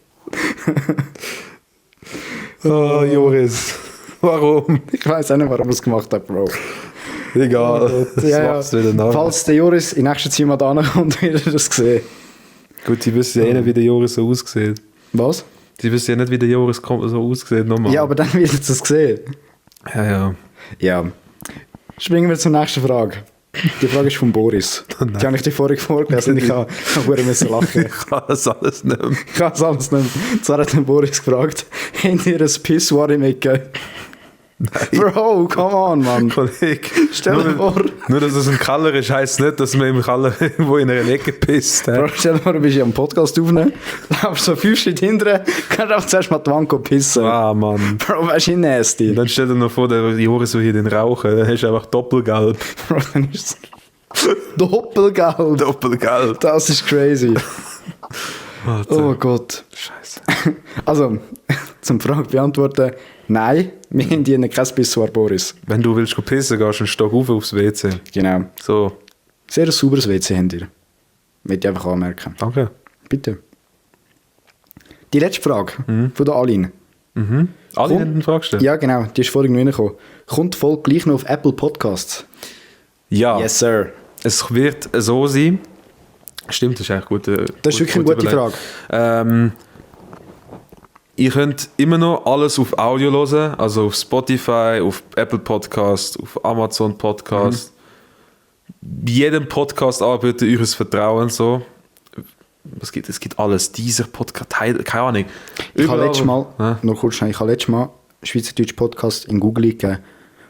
Oh, Joris. Warum? Ich weiß auch nicht, warum er es gemacht hat, Bro. Egal. Das Ja, macht's wieder nach. falls der Joris in nächster Zeit mal da kommt, wird er das sehen. Gut, die wissen ja eh nicht, wie der Joris so aussieht. Was? Die wissen ja nicht, wie der Joris so aussieht. Nochmal. Ja, aber dann wird er es sehen. Ja. Ja. Springen wir zur nächsten Frage. Die Frage ist von Boris. nein. Die habe ich dir vorhin vorgelesen und ich habe verdammt lachen. Ich kann das alles nicht mehr. Ich kann es alles nicht mehr. Zwar hat den Boris gefragt, habt ihr ein Pissoir im Ecke? Bro, come on, Mann. Kollege, Stell dir vor. nur dass es ein Keller ist, heisst nicht, dass man im Keller irgendwo in einer Ecke pisst. Bro, stell dir vor, du bist ja am Podcast aufnehmen, laufst so 5 Schritte hinterher, kannst auch zuerst mal die Wand pissen. Ah, Mann. Bro, weißt du, wie nasty. Dann stell dir noch vor, der Joris so hier den Rauchen, dann hast du einfach doppelgelb. Bro, dann ist es doppelgelb. Doppelgelb. Das ist crazy. Alter. Oh Gott. Scheiße. Also, zum Frage beantworten, nein, wir haben hier kein Pissoir, Boris. Wenn du willst pissen, gehst du einen Stock auf aufs WC. Genau. So, Sehr ein sauberes WC habt ihr. Möchte ich einfach anmerken. danke. Bitte. Die letzte Frage von der Aline. Alle Komm. haben eine Frage gestellt? Ja, genau, die ist vorhin noch reingekommen. Kommt die Folge gleich noch auf Apple Podcasts? Ja. Yes, sir. Es wird so sein. Stimmt, das ist eigentlich gut. Das ist wirklich eine gute Frage. Ihr könnt immer noch alles auf Audio hören, also auf Spotify, auf Apple Podcast, auf Amazon Podcast. Jedem Podcast-Anbieter eures Vertrauens so. Es gibt alles. Dieser Podcast, keine Ahnung. Ich habe letztes Mal, Ja. noch kurz schnell, Schweizerdeutsch Podcast in Google eingegeben.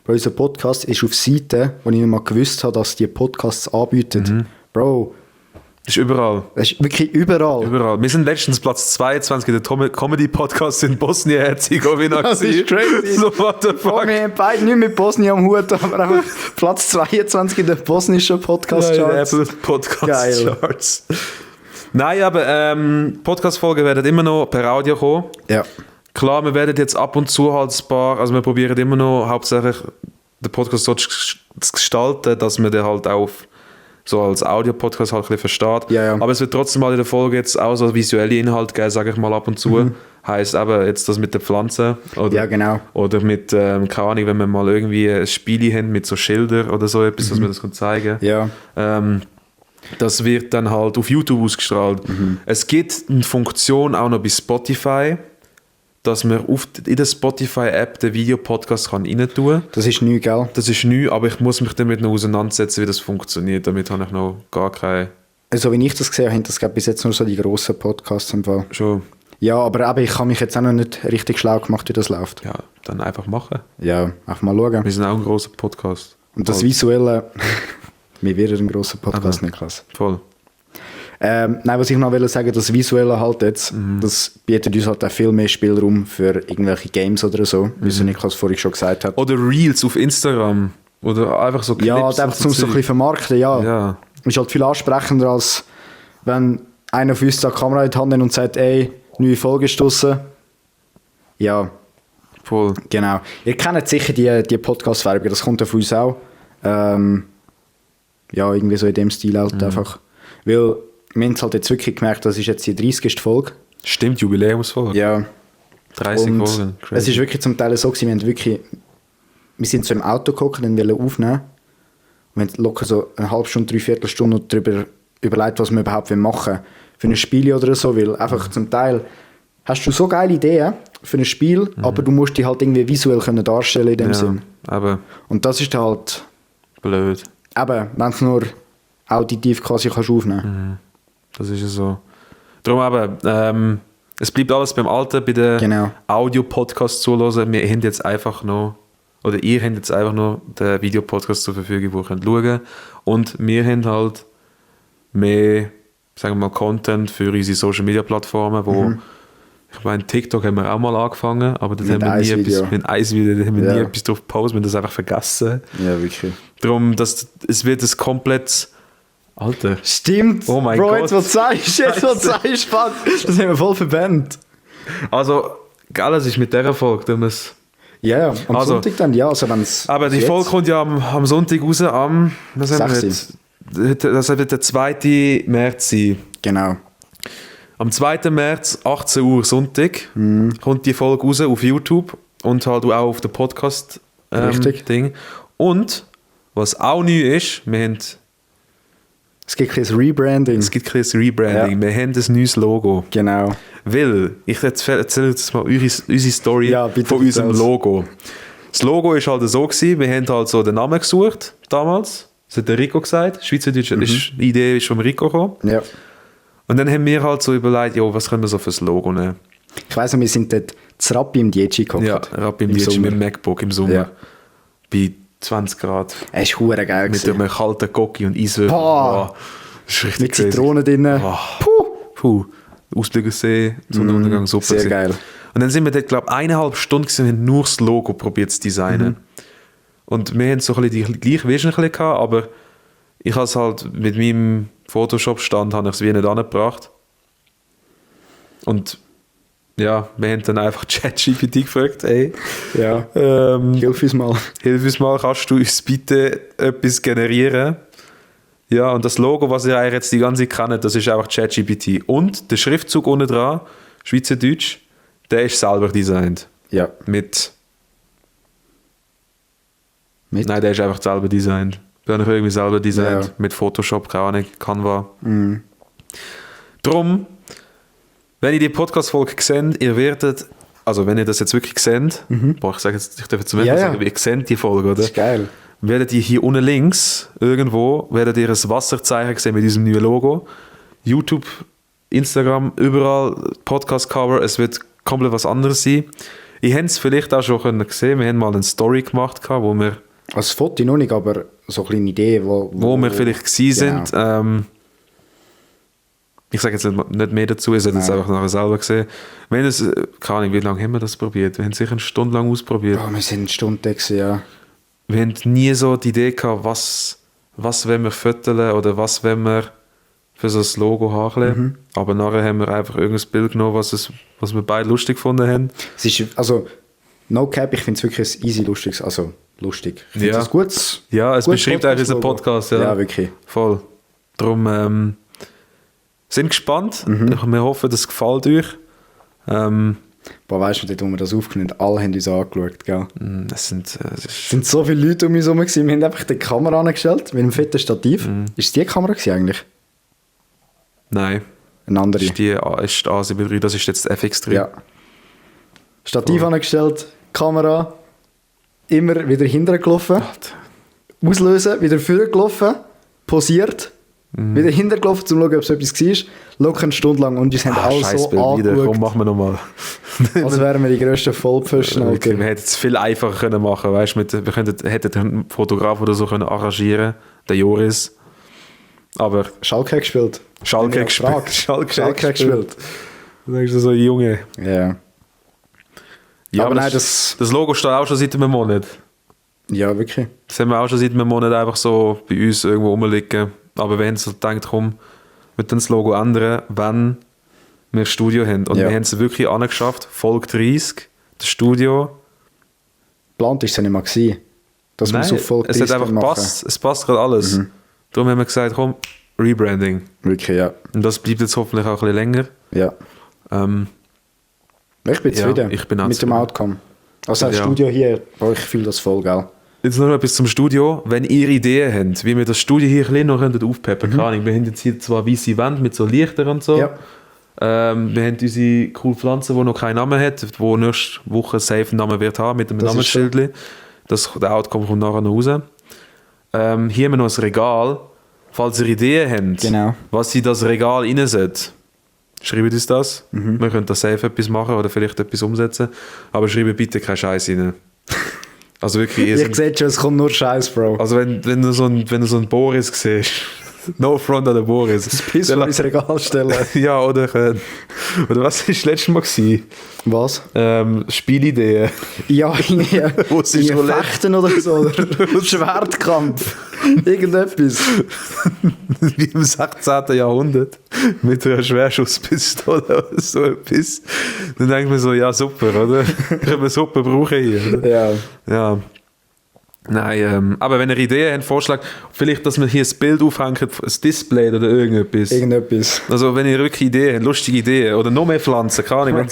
Weil unser Podcast ist auf Seiten, wo ich nicht mal gewusst habe, dass die Podcasts anbieten. Bro, Ist überall. das ist wirklich überall. Überall. Wir sind letztens Platz 22 in der Comedy-Podcast in Bosnien-Herzegowina. Das ist crazy. So, what the Bro, fuck? wir haben beide nicht mit Bosnien am Hut, aber einfach Platz 22 in den bosnischen Ja, Podcast-Charts. in Apple Podcast Geil. Charts. Nein, aber Podcast-Folgen werden immer noch per Audio kommen. Ja. Klar, wir werden jetzt ab und zu halt ein paar, also wir probieren immer noch hauptsächlich den Podcast so zu gestalten, dass man den halt auch so als Audio-Podcast halt ein bisschen versteht. Ja. Aber es wird trotzdem mal in der Folge jetzt auch so visuelle Inhalt geben, sage ich mal ab und zu. Heisst eben jetzt das mit den Pflanzen. Oder, Ja, genau. Oder mit, keine Ahnung, wenn wir mal irgendwie ein Spiel haben mit so Schildern oder so etwas, dass wir das zeigen können. Ja. Das wird dann halt auf YouTube ausgestrahlt. Es gibt eine Funktion auch noch bei Spotify, dass man in der Spotify-App den Videopodcast rein tun kann. Das ist neu, gell? Das ist neu, aber ich muss mich damit noch auseinandersetzen, wie das funktioniert. Damit habe ich noch gar keine... Also, wie ich das gesehen habe, das gab bis jetzt nur so die grossen Podcasts im Fall. Schon. Ja, aber ich habe mich jetzt auch noch nicht richtig schlau gemacht, wie das läuft. Ja, dann einfach machen. Ja, einfach mal schauen. Wir sind auch ein grosser Podcast. Und das Visuelle... Wir werden ein grosser Podcast, Niklas. Voll. Nein, was ich noch will sagen, das Visuelle halt jetzt, das bietet uns halt auch viel mehr Spielraum für irgendwelche Games oder so, wie es Niklas vorhin schon gesagt hat. Oder Reels auf Instagram. Oder einfach so Clips. Ja, einfach zum so ein bisschen vermarkten, ja. Ist halt viel ansprechender, als wenn einer von uns da die Kamera in die Hand nimmt und sagt, ey, neue Folge ist draussen. Ja. Voll. Genau. Ihr kennt sicher die Podcast-Werbung, das kommt ja von uns auch. Ja, irgendwie so in dem Stil halt einfach. Weil wir haben halt jetzt wirklich gemerkt, das ist jetzt die 30. Folge. Stimmt, Jubiläumsfolge. Ja. 30 Und Folgen. Crazy. es ist wirklich zum Teil so gewesen, wir sind so im Auto gekommen und wollten aufnehmen. Und wir haben locker so eine halbe Stunde, dreiviertel Stunde darüber überlegt, was wir überhaupt machen wollen. Für ein Spiel oder so, weil einfach zum Teil hast du so geile Ideen für ein Spiel, aber du musst die halt irgendwie visuell können darstellen in dem Sinn. Aber Und das ist halt, blöd. eben, wenn du nur auditiv quasi kannst aufnehmen. Das ist ja so. Darum aber, es bleibt alles beim Alten, bei den Genau. Audio-Podcasts zuhören. Wir haben jetzt einfach noch, oder ihr habt jetzt einfach noch den Videopodcast zur Verfügung, wo ihr könnt schauen. Und wir haben halt mehr, sagen wir mal, Content für unsere Social-Media-Plattformen, wo ich meine, TikTok haben wir auch mal angefangen, aber da haben wir nie etwas drauf gepostet, wir haben das einfach vergessen. Ja, wirklich. Darum, es wird ein komplett... Alter. Stimmt. Oh mein Bro, Gott. jetzt was sagst fuck. Das haben wir voll verbannt. Also, geil, es ist mit dieser Folge, tun wir es... Ja, am Also, Sonntag dann, ja. Also wenn's Aber die jetzt- Folge kommt ja am Sonntag raus, was haben wir 6. jetzt? Das wird der 2. März sein. Genau. Am 2. März, 18 Uhr Sonntag, kommt die Folge raus auf YouTube und halt auch auf dem Podcast Richtig. Ding. Und, was auch neu ist, Es gibt ein Rebranding. es gibt ein Rebranding, wir haben ein neues Logo. Genau. Weil, ich erzähle jetzt mal unsere Story Ja, bitte von unserem erzähl's. Logo. Das Logo ist halt so gewesen, wir haben halt so den Namen gesucht, damals. Das hat der Rico gesagt. Schweizerdeutsch, die Idee ist vom Rico gekommen. Ja. Und dann haben wir halt so überlegt, jo, was können wir so fürs Logo nehmen? Ich weiss noch, wir sind dort zu Rappi im DJ gekommen. Ja, Rappi im Sommer. Mit dem MacBook im Sommer. Ja. Bei 20 Grad. Es war verdammt geil. Mit gewesen. einem kalten Cocky und Eiswürfel. Boah. Das ist richtig Mit crazy. Zitronen drin. Oh. Puh. Ausblick auf See, Sonnenuntergang, super. sehr gewesen. geil. Und dann sind wir dort, glaube ich, 1,5 Stunden gewesen, und haben nur das Logo probiert zu designen. Und wir haben so ein bisschen die gleiche Vision ein bisschen gehabt, aber ich habe es halt mit meinem Photoshop-Stand habe ich es wie nicht angebracht. Und ja, wir haben dann einfach ChatGPT gefragt, ey, Ja. Hilf uns mal. hilf uns mal, kannst du uns bitte etwas generieren? Ja, und das Logo, was ihr eigentlich jetzt die ganze Zeit kennt, das ist einfach ChatGPT. Und der Schriftzug unten dran, Schweizerdeutsch, der ist selber designt. Ja. Mit? Mit? Nein, der ist einfach selber designt. Den habe ich irgendwie selber designt. Ja. Mit Photoshop, keine Ahnung, Canva. Drum, wenn ihr die Podcast-Folge seht, ihr werdet, also wenn ihr das jetzt wirklich seht, boah, ich sage jetzt, ich darf jetzt zum Ende Ja, ja. sagen, ihr seht die Folge, oder? Das ist geil. Werdet ihr hier unten links irgendwo, werdet ihr ein Wasserzeichen sehen mit diesem neuen Logo. YouTube, Instagram, überall Podcast-Cover, es wird komplett was anderes sein. Ihr habt es vielleicht auch schon gesehen, wir haben mal eine Story gemacht, wo wir Als Foto noch nicht, aber so eine kleine Idee, wo wir vielleicht gewesen Genau. sind. Ich sage jetzt nicht mehr dazu, ihr solltet es einfach nachher selber gesehen. Wenn es, keine Ahnung, wie lange haben wir das probiert? Wir haben es sicher eine Stunde lang ausprobiert. Oh, wir sind eine Stunde da gewesen, ja. Wir haben nie so die Idee gehabt, was wollen wir fotografieren oder was wollen wir für so ein Logo haben. Aber nachher haben wir einfach irgendein Bild genommen, was wir beide lustig gefunden haben. Es ist, also, no cap, ich finde es wirklich ein easy lustiges, also lustig. Ich finde es gutes. Ja, es gutes beschreibt eigentlich unseren Podcast. Ja, ja wirklich. Voll. Darum sind gespannt. Wir hoffen, das gefällt euch. Boah, weißt du, dort, wo wir das aufgenommen haben, alle haben uns angeschaut, gell? Es sind so viele Leute um uns herum gewesen. Wir haben einfach die Kamera angestellt, mit einem fetten Stativ. Ist es die Kamera gewesen eigentlich? Nein. Eine andere? Ist die A7 III, das ist jetzt die FX3. Ja. Stativ angestellt, Kamera, immer wieder hinterher gelaufen, auslösen, wieder vorher gelaufen, posiert, wieder hinterher gelaufen, um zu schauen, ob es etwas war. Locker eine Stunde lang und uns haben alle so angeschaut. Komm, machen wir nochmal. Als wären wir die grössten Vollpfosten. Okay, wir hätten es viel einfacher können machen können. Wir hätten einen Fotograf oder so können arrangieren, der Joris. Aber Schalke gespielt. Schalke gespielt. Schalke gespielt. Da ist so ein Junge. Ja. Ja, aber nein, das Logo steht auch schon seit einem Monat. Ja, wirklich. Das haben wir auch schon seit einem Monat einfach so bei uns irgendwo rumliegen. Aber wir haben so gedacht, komm, wir können das Logo ändern, wenn wir ein Studio haben. Und wir haben es wirklich angeschafft. Folge 30, das Studio. Geplant war es ja nicht mal gewesen, dass Nein, wir so Folge 30 es hat einfach passt. Es passt gerade alles. Darum haben wir gesagt, komm, Rebranding. Wirklich, ja. Und das bleibt jetzt hoffentlich auch ein bisschen länger. Ja. Ich bin zufrieden ich bin auch mit dem Outcome. Also das Studio hier, ich fühle das voll, gell. Jetzt noch etwas zum Studio. Wenn ihr Ideen habt, wie wir das Studio hier ein bisschen noch aufpeppen können. Wir haben jetzt hier zwar weiße Wände mit so Lichtern und so. Ja. Wir haben unsere coole Pflanze, die noch keinen Namen hat, die nächste Woche safe einen Namen wird haben, mit einem Namensschild. Der Outcome kommt nachher noch raus. Hier haben wir noch ein Regal. Falls ihr Ideen habt, was sie in das Regal rein sollte, schreibt uns das. Wir können da safe etwas machen oder vielleicht etwas umsetzen. Aber schreibt bitte keinen Scheiß rein. Also wirklich, ich sehe schon, es kommt nur Scheiß, Bro. Also wenn du so einen Boris siehst, no front an den Boris. Das Piss vor ins Regal stellen. Ja, oder was war das letzte Mal gewesen? Was? Spielideen. Ja, irgendwie Fechten oder so, oder Schwertkampf. Irgendetwas. Wie im 16. Jahrhundert. Mit einer Schwerschusspistole oder so etwas. Dann denkt man so, ja super, oder? Können wir super brauchen hier, oder? Ja. Nein, aber wenn ihr Ideen habt, Vorschlag, vielleicht, dass man hier ein Bild aufhängt, ein Display oder irgendetwas. Also wenn ihr wirklich Ideen habt, lustige Ideen oder noch mehr Pflanzen, keine Ahnung,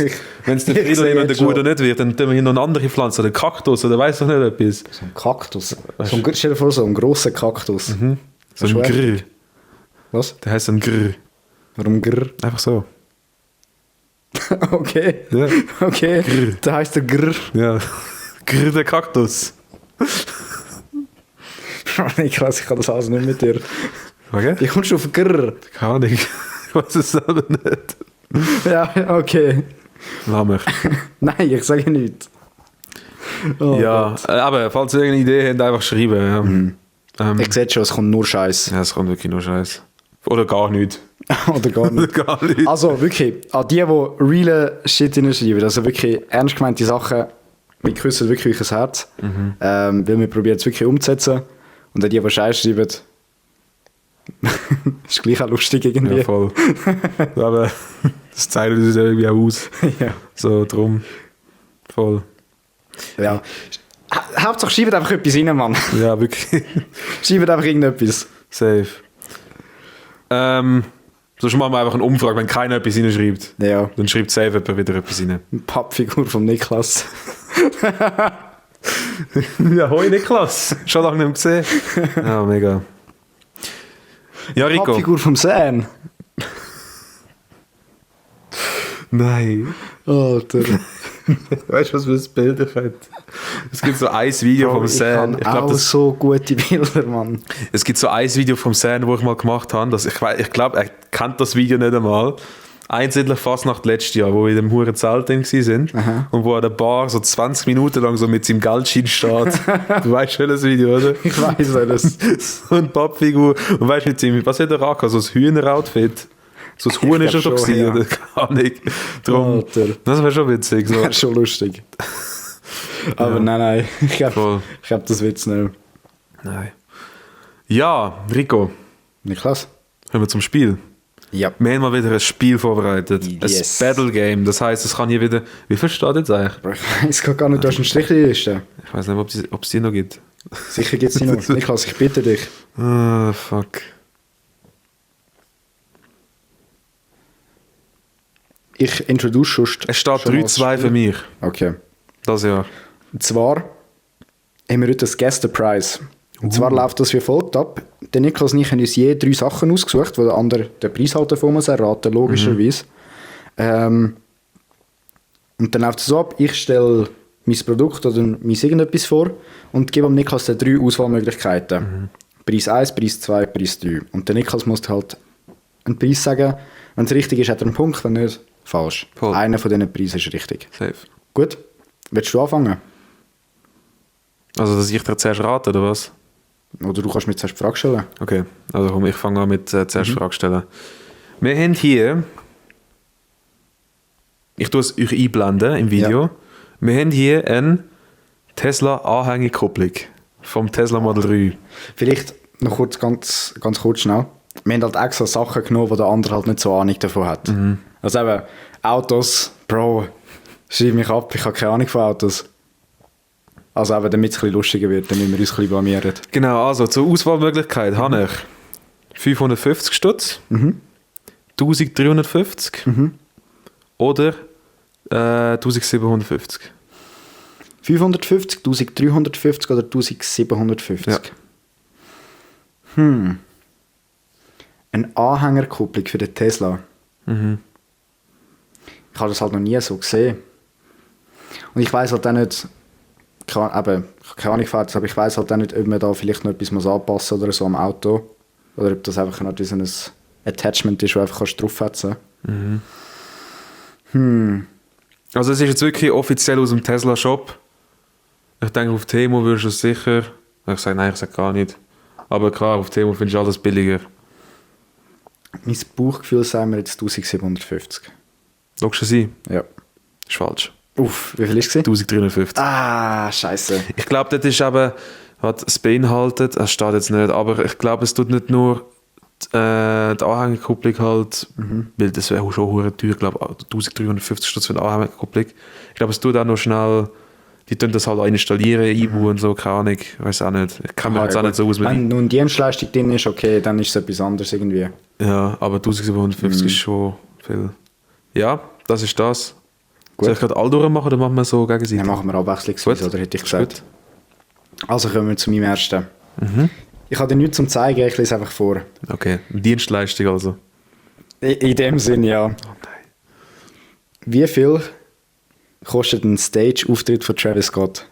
wenn es der Fridolin und der Guido nicht wird, dann tun wir hier noch eine andere Pflanze oder einen Kaktus oder weiss ich nicht etwas. So ein Kaktus? Stell dir vor, so einen grossen Kaktus. So ein Grr. Was? Der heisst ein Grr. Warum Grr? Einfach so. Okay. Ja. Okay. Grr. Der heisst der Grr. Ja. Grr der Kaktus. Niklas, ich kann das alles nicht mit dir. Okay. Wie kommst du auf Grr? Keine Ahnung. Ich weiß es selber nicht. Ja, okay. Hammer. Nein, ich sage nichts. Oh ja, aber falls ihr irgendeine Idee habt, einfach schreiben. Ja. Ich sehe schon, es kommt nur Scheiß. Ja, es kommt wirklich nur Scheiß. Oder gar nichts. Oder gar nicht. Gar nicht. Also wirklich, an die reale Shit hinschreiben, also wirklich ernst gemeinte Sachen, wir küssen wirklich euch ein Herz. Weil wir probieren es wirklich umzusetzen. Und an die Scheiß schreiben, ist gleich auch lustig irgendwie. Ja, voll. Aber das zeichnet uns ja irgendwie auch aus. Ja. So, drum. Voll. Ja. Hauptsache schreibt einfach etwas rein, Mann. Ja, wirklich. Schreibt einfach irgendetwas. Safe. Sonst machen wir einfach eine Umfrage, wenn keiner etwas reinschreibt. Ja. Dann schreibt safe jemand wieder etwas rein. Eine Pappfigur vom Niklas. Ja, hoi Niklas. Schon lange nicht mehr gesehen. Ja, mega. Ja, Rico. Pappfigur vom Sam. Nein. Alter. Weißt du, was für ein Bild ich hätte? Es gibt so ein Video vom Sam. Ich glaube, das so gute Bilder, Mann. Es gibt so ein Video vom Sam, wo ich mal gemacht habe. Ich glaube, er kennt das Video nicht einmal. Einzellich fast nach letztes Jahr, wo wir in dem huren Zelt drin sind und wo an der Bar so 20 Minuten lang so mit seinem Geldschein steht. Du weißt schon das Video, oder? Ich weiß alles. So eine Pappfigur. Und weißt du mit ihm, was hat er angehabt? So ein Hühneroutfit. So ein Huhn ist er schon gewesen, ja. oder? Gar nicht. Drum, das wäre schon witzig. So. Wäre schon lustig. Aber nein. Ich glaube, das wird's nicht. Nein. Ja, Rico. Niklas. Hören wir zum Spiel. Ja. Wir haben mal wieder ein Spiel vorbereitet. Yes. Ein Battle Game. Das heisst, es kann hier wieder... Wie viel steht jetzt eigentlich? Bro, ich weiß gar nicht, du hast eine Strichliste. Ich weiß nicht, ob es die noch gibt. Sicher gibt es sie noch. Niklas, ich bitte dich. Ah, fuck. Ich introduce schon. Es steht 3-2 für mich. Okay. Das Jahr. Und zwar haben wir heute das Gästepreis. Und zwar läuft das wie folgt ab. Der Niklas und ich haben uns je 3 Sachen ausgesucht, wo der andere den Preis halt davon muss erraten, logischerweise. Und dann läuft es so ab, ich stelle mein Produkt oder mein irgendetwas vor und gebe dem Niklas dann 3 Auswahlmöglichkeiten. Preis 1, Preis 2, Preis 3. Und der Niklas muss halt einen Preis sagen. Wenn es richtig ist, hat er einen Punkt, wenn nicht, falsch. Voll. Einer von diesen Preisen ist richtig. Safe. Gut, willst du anfangen? Also, dass ich dir zuerst rate, oder was? Oder du kannst mir zuerst die Frage stellen. Okay, also komm, ich fange an mit zuerst Frage stellen. Wir haben hier... Ich tue es euch einblenden im Video. Ja. Wir haben hier eine Tesla-Anhängekupplung vom Tesla Model 3. Vielleicht noch kurz, ganz kurz schnell. Wir haben halt extra Sachen genommen, die der andere halt nicht so Ahnung davon hat. Also eben, Autos, Bro, schreib mich ab, ich habe keine Ahnung von Autos. Also eben, damit es ein bisschen lustiger wird, damit wir uns ein bisschen blamieren. Genau, also zur Auswahlmöglichkeit habe ich 550 Stutz, 1350 oder 1750. 550, 1350 oder 1750? Ja. Eine Anhängerkupplung für den Tesla. Ich habe das halt noch nie so gesehen. Und ich weiss halt auch nicht, ich habe keine Ahnung von Autos, aber ich weiss halt auch nicht, ob man da vielleicht noch etwas anpassen muss oder so am Auto. Oder ob das einfach noch so ein Attachment ist, wo einfach draufsetzen kannst. Also es ist jetzt wirklich offiziell aus dem Tesla-Shop. Ich denke, auf Temo würdest du es sicher... Ich sage nein, ich sage gar nicht. Aber klar, auf Temo findest du alles billiger. Mein Bauchgefühl sagt mir jetzt 1750. Logisch sein? Ja. Ist falsch. Uff, wie viel ist es? 1350. Ah, scheiße. Ich glaube, das ist eben, was es beinhaltet, es steht jetzt nicht, aber ich glaube, es tut nicht nur die Anhängerkupplung halt, weil das wäre schon hure teuer, ich glaube 1350 Stutz für eine Anhängerkupplung. Ich glaube, es tut auch noch schnell, die tun das halt auch installieren, einbauen und so, keine Ahnung, ich weiß auch nicht. Ich kann mir jetzt auch nicht so aus. Wenn nun Dienstleistung drin ist, okay, dann ist es etwas anderes irgendwie. Ja, aber 1750 ist schon viel. Ja, das ist das. Gut. Soll ich gerade all durchmachen oder machen wir so gegenseitig? Dann machen wir abwechslungsweise, oder hätte ich gesagt. Gut. Also kommen wir zu meinem ersten. Ich habe dir nichts zum Zeigen, ich lese einfach vor. Okay, Dienstleistung also. In dem Sinn, ja. Oh nein. Wie viel kostet ein Stage-Auftritt von Travis Scott?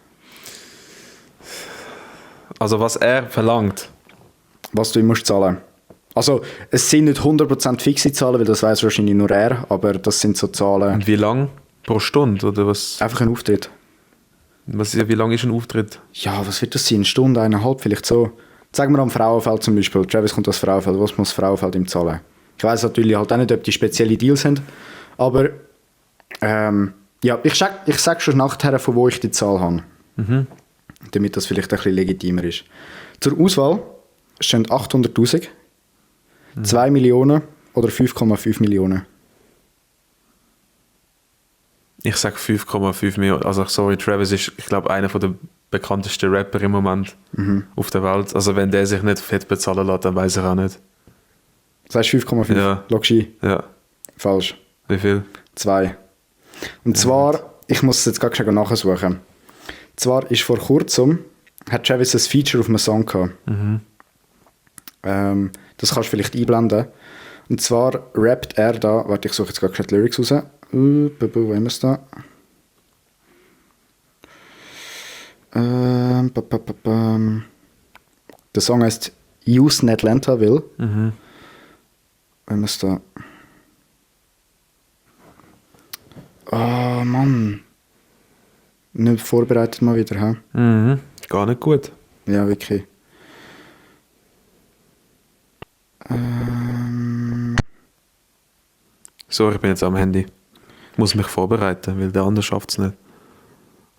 Also was er verlangt. Was du ihm musst zahlen. Also, es sind nicht 100% fixe Zahlen, weil das weiß wahrscheinlich nur er, aber das sind so Zahlen. Und wie lang? Pro Stunde oder was? Einfach ein Auftritt. Wie lang ist ein Auftritt? Ja, was wird das sein? Eine Stunde, 1,5 vielleicht so. Sagen wir am Frauenfeld zum Beispiel. Travis kommt aus Frauenfeld. Was muss Frauenfeld ihm zahlen? Ich weiss natürlich halt auch nicht, ob die spezielle Deals haben. Aber ja, ich sag schon nachher, von wo ich die Zahl habe. Damit das vielleicht ein bisschen legitimer ist. Zur Auswahl stehen 800'000, 2 Millionen oder 5,5 Millionen. Ich sage 5,5 Millionen. Also sorry, Travis ist, ich glaube, einer der bekanntesten Rapper im Moment auf der Welt. Also wenn der sich nicht fett bezahlen lässt, dann weiß ich auch nicht. Das heißt 5,5? Ja. Logst du ein? Ja. Falsch. Wie viel? 2. Und zwar, ich muss es jetzt gerade schnell nachsuchen. Zwar ist vor kurzem, hat Travis ein Feature auf einem Song gehabt. Das kannst du vielleicht einblenden. Und zwar rappt er da, warte, ich suche jetzt gerade die Lyrics raus. Wo haben wir es da? Der Song heißt Houston Atlantaville. Wo haben wir es da? Oh Mann. Nicht vorbereitet mal wieder, hä? Gar nicht gut. Ja, wirklich. Sorry, ich bin jetzt am Handy. Ich muss mich vorbereiten, weil der andere schafft es nicht.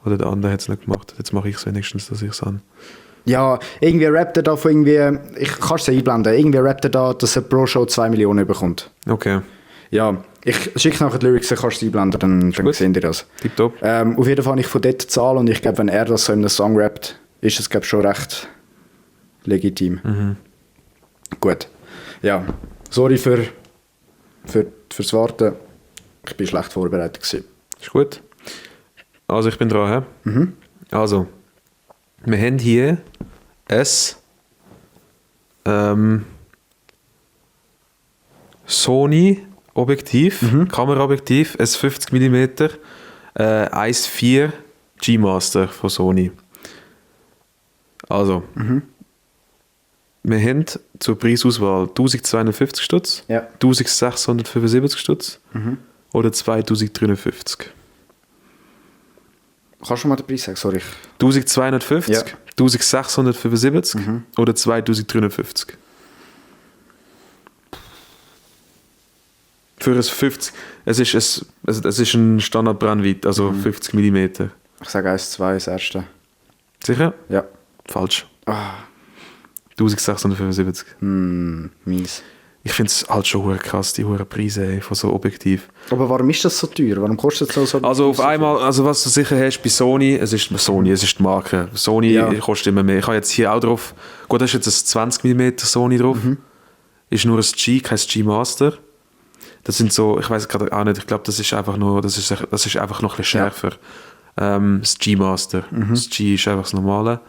Oder der andere hat es nicht gemacht. Jetzt mache ich es wenigstens, dass ich es habe. Ja, irgendwie rappt er da von irgendwie, ich kann es einblenden, irgendwie rappt er da, dass er pro Show 2 Millionen bekommt. Okay. Ja, ich schicke nachher die Lyrics, dann kannst du es einblenden, dann sehen die das. Tipptopp. Auf jeden Fall habe ich von dort die Zahl und ich glaube, wenn er das so in einem Song rappt, ist es glaube schon recht legitim. Gut. Ja, sorry fürs Warten. Ich bin schlecht vorbereitet gewesen. Ist gut. Also ich bin dran, hä? Also, wir haben hier ein Sony Objektiv, Kameraobjektiv, ein 50 mm 1.4 G-Master von Sony. Also, wir haben zur Preisauswahl 1250 Stutz, Ja. 1675 Stutz oder 2053. Kannst du mal den Preis sagen? Sorry. 1250, Ja. 1675 oder 2053. Für ein 50, es ist ein Standardbrennweite, also 50 mm. Ich sage 1,2 das erste. Sicher? Ja. Falsch. 1675. Mies. Ich finde es halt schon krass, die hohen Preise von so Objektiv. Aber warum ist das so teuer? Warum kostet es so Also auf einmal, also was du sicher hast bei Sony, es ist die Marke. Sony kostet immer mehr. Ich habe jetzt hier auch drauf, gut, da ist jetzt ein 20 mm Sony drauf. Ist nur ein G, kein G-Master. Das sind so, ich weiß gerade auch nicht, ich glaube, das ist einfach noch ein bisschen schärfer. Das G-Master. Das G ist einfach das Normale.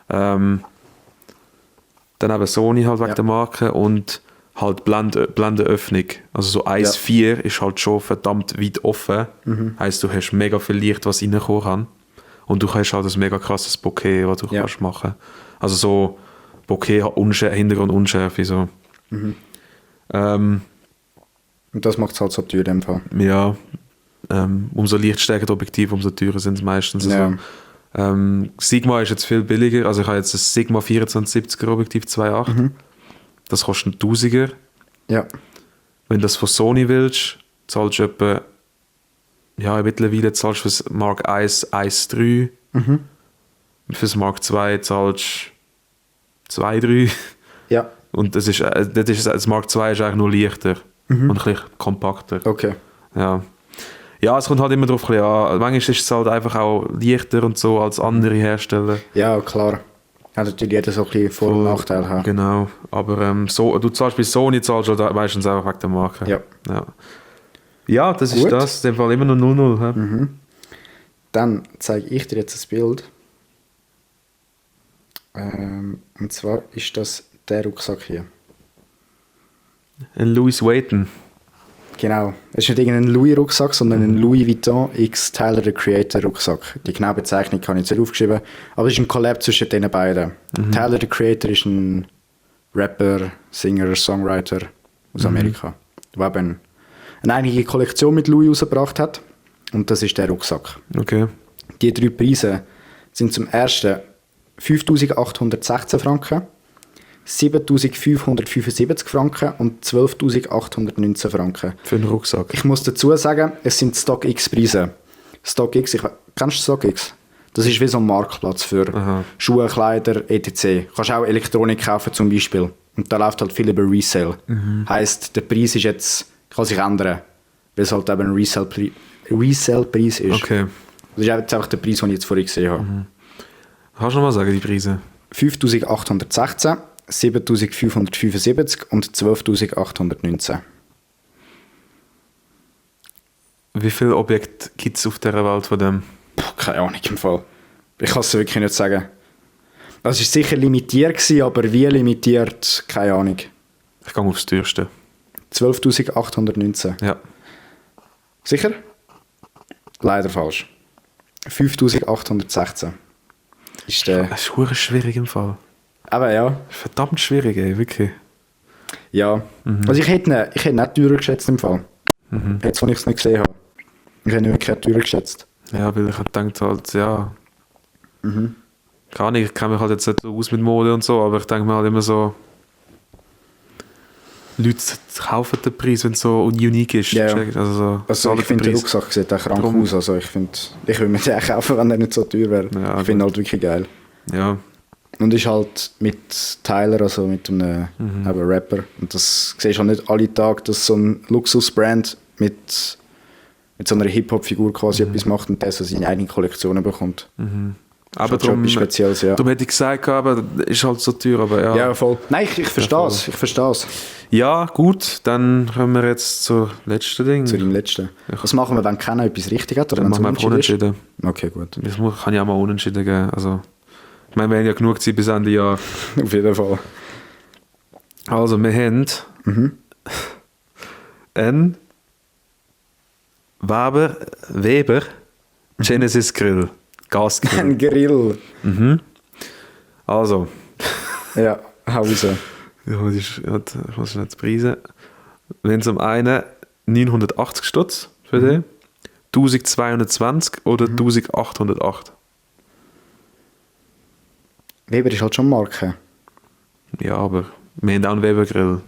Dann eben Sony halt wegen der Marke und halt Blendenöffnung. Also so 1.4 ist halt schon verdammt weit offen. Heisst, du hast mega viel Licht, was reinkommen kann. Und du hast halt ein mega krasses Bokeh, was du kannst machen. Also so Bokeh, Hintergrund-Unschärfe. So. Und das macht es halt so teuer in dem Fall. Ja, umso lichtstärker die Objektive, umso teurer sind es meistens. Ja. Also, Sigma ist jetzt viel billiger. Also ich habe jetzt ein Sigma 2470er Objektiv 2.8. Das kostet 1000er. Ja. Wenn du das von Sony willst, zahlst du etwa, ja, mittlerweile zahlst du für das Mark I 1.3. Für das Mark II zahlst du 2.3. Ja. Und das Mark II ist eigentlich nur leichter und ein bisschen kompakter. Okay. Ja. Ja, es kommt halt immer drauf an. Manchmal ist es halt einfach auch leichter und so als andere Hersteller. Ja, klar. Hat natürlich jeder so ein bisschen Vor- und Nachteile. Ja. Genau. Aber du zahlst bei Sony halt meistens einfach wegen der Marke. Ja. Ja, das Gut. ist das. In dem Fall immer noch 0-0. Mhm. Dann zeige ich dir jetzt ein Bild. Und zwar ist das der Rucksack hier. Ein Louis Vuitton. Genau. Es ist nicht irgendein Louis-Rucksack, sondern ein Louis Vuitton x Tyler the Creator Rucksack. Die genaue Bezeichnung habe ich jetzt nicht aufgeschrieben, aber es ist ein Collab zwischen den beiden. Tyler the Creator ist ein Rapper, Singer, Songwriter aus Amerika, der eben eine eigene Kollektion mit Louis rausgebracht hat. Und das ist der Rucksack. Okay. Die 3 Preise sind zum ersten 5'816 Franken, 7'575 Franken und 12'819 Franken. Für einen Rucksack. Ich muss dazu sagen, es sind StockX-Preise. StockX, kennst du StockX? Das ist wie so ein Marktplatz für Schuhe, Kleider, etc. Du kannst auch Elektronik kaufen zum Beispiel. Und da läuft halt viel über Resale. Heisst, der Preis ist jetzt, kann sich ändern, weil es halt eben ein Resale-Preis ist. Okay. Das ist jetzt einfach der Preis, den ich jetzt vorhin gesehen habe. Kannst du noch mal sagen, die Preise? 5'816, 7'575 und 12'819. Wie viele Objekte gibt es auf dieser Welt von dem? Keine Ahnung im Fall. Ich kann es wirklich nicht sagen. Es war sicher limitiert gewesen, aber wie limitiert, keine Ahnung. Ich gehe aufs teuerste. 12'819. Ja. Sicher? Leider falsch. 5'816. Ist der... Das ist verdammt schwierig im Fall. Aber ja. Verdammt schwierig, ey, wirklich. Ja. Also ich hätte nicht teurer geschätzt im Fall. Jetzt, als ich es nicht gesehen habe. Ich hätte wirklich nicht teurer geschätzt. Ja, weil ich halt gedacht halt, ja... Keine Ahnung, ich kenne mich halt jetzt nicht so aus mit Mode und so, aber ich denke mir halt immer so... Leute kaufen den Preis, wenn es so unique ist. Ja. Also ich finde, der Rucksack sieht auch krank aus. Also ich würde mir den auch kaufen, wenn der nicht so teuer wäre. Ja, ich finde halt wirklich geil. Ja. Und ist halt mit Tyler, also mit einem eben Rapper. Und das siehst du halt nicht alle Tage, dass so ein Luxusbrand mit so einer Hip-Hop-Figur quasi etwas macht und der so seine eigenen Kollektionen bekommt. Aber schon etwas Spezielles, ja. Darum hätte ich gesagt, aber ist halt so teuer, aber ja. Ja, voll. Nein, ich verstehe es. Ich verstehe es. Ja, gut, dann kommen wir jetzt zur letzten Ding. Zu deinem letzten. Was machen wir, wenn keiner etwas richtig hat? Oder Dann wenn machen wir einfach unentschieden. ist? Okay, gut. Das kann ja auch mal unentschieden geben. Also, ich meine, wir haben ja genug Zeit bis Ende Jahr. Auf jeden Fall. Also, wir haben einen Weber Genesis Grill. Gasgrill. Ein Grill. Also, Ja, hau raus. ich muss nicht preisen. Wenn es um einen 980 Stutz für den, 1220 oder 1808. Weber ist halt schon Marke. Ja, aber wir haben auch einen Weber Grill.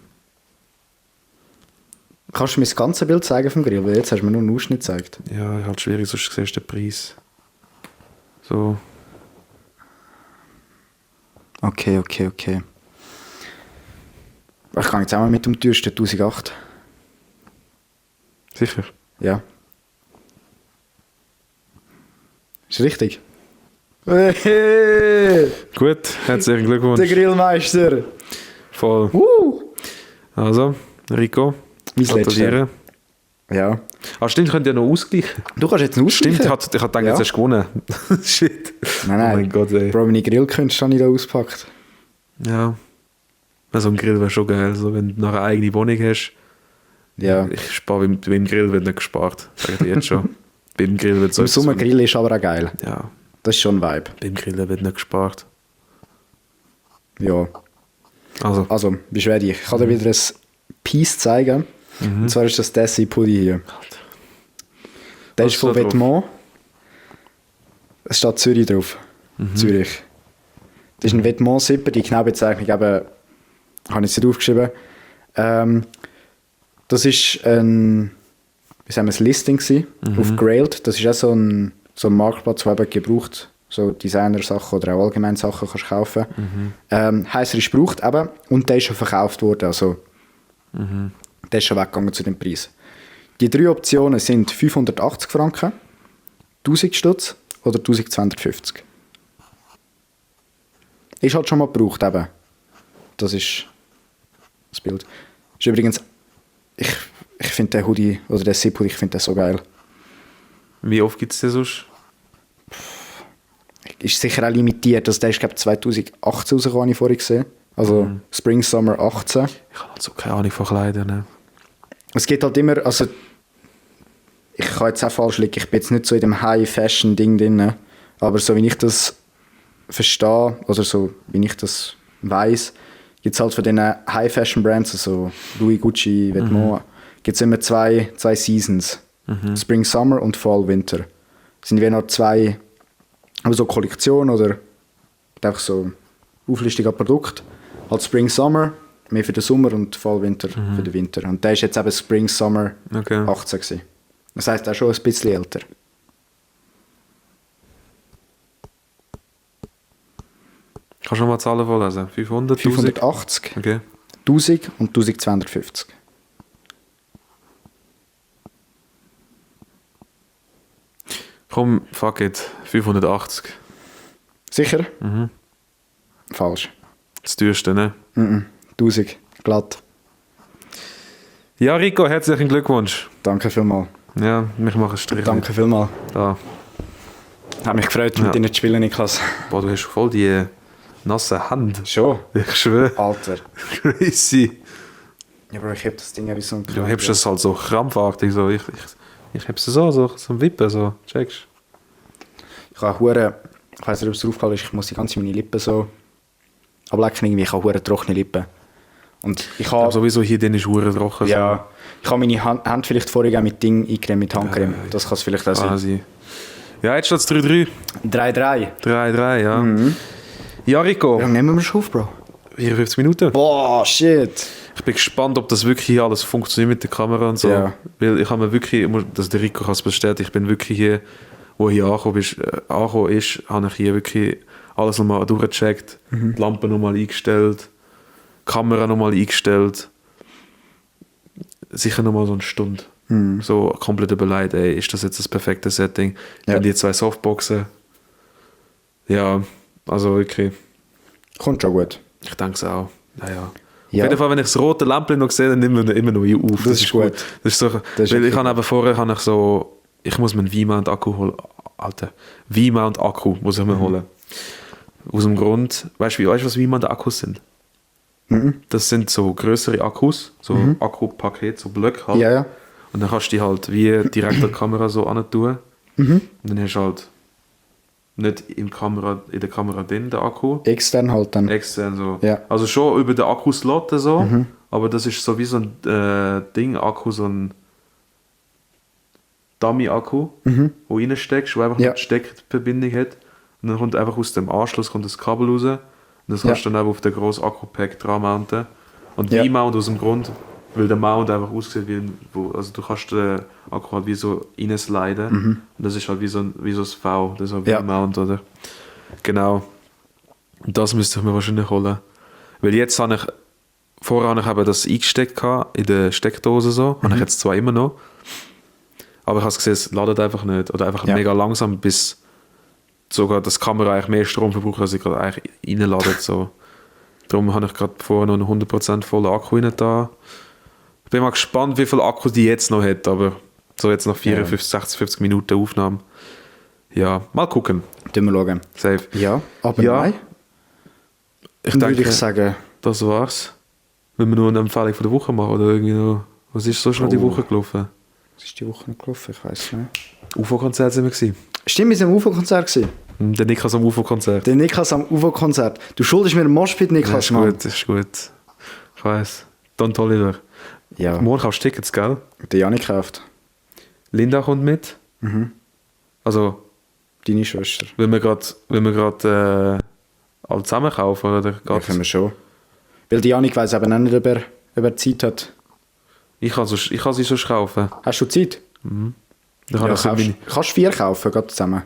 Kannst du mir das ganze Bild zeigen vom Grill? Weil jetzt hast du mir nur einen Ausschnitt gezeigt. Ja, halt schwierig, sonst siehst du den Preis. So. Okay. Ich kann jetzt auch mal mit dem teuersten 1008. Sicher. Ja. Ist richtig. Hey, Gut, herzlichen Glückwunsch. der Grillmeister. Voll. Also, Rico, Mein gratuliere. Ja. Ah, stimmt, könnt ihr noch ausgleichen. Du kannst jetzt einen Stimmt, ausgleichen. ich hab gedacht, jetzt hast du gewonnen. Shit. Nein. Oh mein Gott, ey. Bro, meine Grillkünste habe ich da ausgepackt. Ja. So ein Grill wäre schon geil, so, wenn du noch eine eigene Wohnung hast. Ja. Ich spare, beim Grill wird nicht gespart. Sag ich dir jetzt schon. Beim Grill wird so. Im Sommergrill ist aber auch geil. Ja, Das ist schon ein Vibe. beim Grill wird nicht gespart. Ja. Also, Also, bist du ready? Ich kann dir wieder ein Piece zeigen. Und zwar ist das Desi Puddy hier. Der Was ist von steht drauf? Vetements. Es steht Zürich drauf. Zürich. Das ist ein Vetements-Zipper. Die genaue Bezeichnung habe ich jetzt nicht aufgeschrieben. Das ist ein Listing gewesen, auf Grailed. Das ist auch so ein Marktplatz, wo eben gebraucht so Designer-Sachen oder auch allgemeine Sachen kannst kaufen. Heisst, er ist gebraucht eben und der ist schon verkauft worden. Also, der ist schon weggegangen zu dem Preis. Die 3 Optionen sind 580 Franken, 1000 Stutz oder 1250. Ist halt schon mal gebraucht eben. Das ist das Bild. Ist übrigens, ich finde den Hoodie oder den Zip-Hoodie, ich finde den so geil. wie oft gibt es den sonst? Ist sicher auch limitiert. Also der ist, glaube ich, 2018 rausgekommen, habe ich vorhin gesehen. Also Spring, Summer 18. Ich habe halt so keine Ahnung von Kleidern. Ne? Es geht halt immer, also ich kann jetzt auch falsch liegen, ich bin jetzt nicht so in dem High-Fashion-Ding drin, aber so wie ich das verstehe, oder so wie ich das weiss, gibt es halt von diesen High-Fashion-Brands, also Louis, Gucci, Vetements, gibt es immer zwei Seasons. Spring, Summer und Fall, Winter. Das sind wie noch zwei, aber so Kollektionen oder einfach so Auflistung an Produkt. Halt Spring, Summer, mehr für den Sommer und Fall, Winter für den Winter. Und der ist jetzt eben Spring, Summer Okay. 18 gewesen. Das heisst, er ist schon ein bisschen älter. Kannst du noch mal Zahlen vorlesen? 500, 1000? 580, Okay. 1000 und 1250. Komm, fuck it. 580. Sicher? Falsch. Das teuerste, ne? 1000, glatt. Ja, Rico, herzlichen Glückwunsch. Danke vielmals. Ja, mich macht einen Strich. Danke vielmals. Da. Hat mich gefreut, mit Ihnen zu spielen, Niklas. Boah, du hast voll die nasse Hand. Schon? Ich schwöre. Alter. Crazy. Ja, aber ich heb das Ding wie so ein Du hebst es halt so krampfartig. So. Ich heb's so ein Wippen. So. Checkst Ich habe hure, ich weiss nicht, ob es drauf gefallen ist, ich muss die ganze meine Lippen so ablecken irgendwie. Ich habe hure trockene Lippen. Und ich du? Aber habe... sowieso hier drin ist Hure trocken. Ja, ich habe meine Hand vielleicht vorher auch mit Ding eingecremt, mit Handcreme. Das kann es vielleicht auch So. sein. Quasi. Ja, jetzt steht es 3-3. 3-3. 3-3, ja. Ja, Rico. Wie lange nehmen wir schon auf, Bro? 54 Minuten. Boah, shit. Ich bin gespannt, ob das wirklich hier alles funktioniert mit der Kamera und so. Ja. Weil ich habe mir wirklich, dass der Rico kann es bestätigen, ich bin wirklich hier, wo hier angekommen ist, habe ich hier wirklich alles nochmal durchgecheckt, die Lampe nochmal eingestellt, die Kamera nochmal eingestellt. Sicher nochmal so eine Stunde. So komplett überlegt, ey, ist das jetzt das perfekte Setting? Ja. Dann die 2 Softboxen. Ja, also wirklich, Kommt schon gut. ich denke es auch. Naja. Ja. Auf jeden Fall, wenn ich das rote Lämpchen noch sehe, dann nehmen wir immer noch auf. Das ist gut. Das ist so, Das ist weil ich okay. habe eben vorher habe ich so, ich muss mir einen V-Mount-Akku holen. Alter, V-Mount-Akku muss ich mir holen. Aus dem Grund, weißt du, was V-Mount-Akkus sind? Das sind so größere Akkus, so Akkupaket, so Blöcke halt. Ja, ja. Und dann kannst du die halt wie direkt an die Kamera so an tun. Und dann hast du halt nicht in der Kamera drin, der Akku. Extern halt dann. Extern so. Ja. Also schon über den Akkuslot so, aber das ist so wie so ein Ding-Akku, so ein Dummy-Akku, wo du reinsteckst, wo einfach Ja. eine Steckverbindung hat. Und dann kommt einfach aus dem Anschluss kommt das Kabel raus. Und das kannst du dann einfach auf den grossen Akku-Pack dran mounten. Und Ja. V-Mount aus dem Grund, weil der Mount einfach aussieht also du kannst den Akku halt wie so reinsliden. Und das ist halt wie so ein V, das ist halt wie Ja. ein Mount, oder? Genau. Und das müsste ich mir wahrscheinlich holen. Weil jetzt habe ich, vorher habe ich eben das eingesteckt gehabt, in der Steckdose so. Habe ich jetzt zwar immer noch. Aber ich habe gesehen, es ladet einfach nicht. Oder einfach Ja. mega langsam, bis sogar das Kamera eigentlich mehr Strom verbraucht, als ich gerade eigentlich reinladet. So. Darum habe ich gerade vorher noch einen 100% vollen Akku rein da. Ich bin mal gespannt, wie viel Akku die jetzt noch hat, aber so jetzt nach 54, 60, 50 Minuten Aufnahme. Ja, mal gucken. Tun wir schauen. Safe. Ja, aber Ja. nein. Ich Dann denke, würde ich sagen, das war's. Wenn wir nur eine Empfehlung von der Woche machen oder irgendwie noch. Was ist so schon die Woche gelaufen? was ist die Woche noch gelaufen? Ich weiß nicht. UFO-Konzert sind wir gewesen. Stimmt, wir sind am UFO-Konzert gewesen. Der Niklas am UFO-Konzert. Der Niklas am UFO-Konzert. Du schuldest mir einen Moshpit, Ja, Niklas, ist Mann. gut, ist gut. Ich weiss. Don Toliver. Ja, Morgen kaufst du Tickets, gell? der Janik kauft. Linda kommt mit. Also, Deine Schwester. wenn wir gerade alle zusammen kaufen, oder? Ja, können wir schon. Weil der Janik weiss eben auch nicht, ob er Zeit hat. Ich kann sie sonst kaufen. Hast du Zeit? Dann Ja, kann ich so meine, kannst 4 kaufen, gerade zusammen.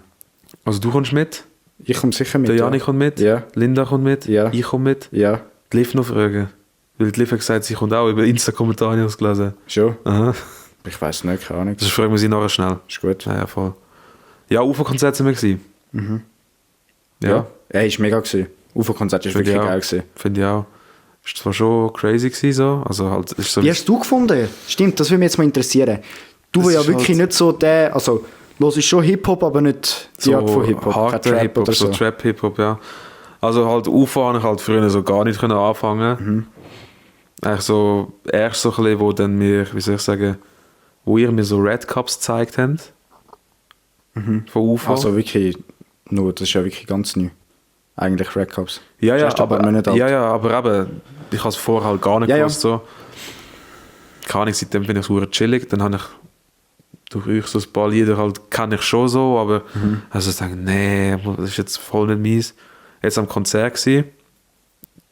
also du kommst mit, Ich komme sicher mit. der ja. Janik kommt mit, Ja. Linda kommt mit, Ja. ich komme mit. Ja, Die Liv noch fragen. Weil die Liv hat gesagt, sie kommt auch über Insta-Kommentare, habe ich das gelesen. schon. Aha. Ich weiss nicht, keine Ahnung. Das fragen wir sie nachher schnell. Ist gut. Ja, voll. Ja, UFO-Konzert sind wir gewesen. Ja, Er war mega gewesen. UFO-Konzert war Finde wirklich ich auch. geil gewesen. Finde ich auch. Ist zwar schon crazy gewesen, so. Also halt, ist so Wie hast du gefunden? Stimmt, das würde mich jetzt mal interessieren. Du, Das der ja ist wirklich halt- nicht so der, also, hörst schon Hip-Hop, aber nicht die Art von Hip-Hop. Kein harter Trap Hip-Hop, oder so so. Trap-Hip-Hop, ja. Also halt UFO habe ich halt früher so gar nicht können anfangen. Eigentlich so, erst so ein bisschen, wo dann mir, wie soll ich sagen, wo ihr mir so Red Cups gezeigt habt. Von UFO. Also wirklich, nur, das ist ja wirklich ganz neu. Eigentlich Red Cups. ja, Das ja, ist aber noch nicht alt. aber eben, ich habe es vorher halt gar nicht Ja, ja. gewusst. So. Keine Ahnung, seitdem bin ich so chillig. Dann habe ich durch euch so ein paar Lieder halt, kenne ich schon so, aber also ich denke, nee, das ist jetzt voll nicht meins. Jetzt am Konzert gewesen.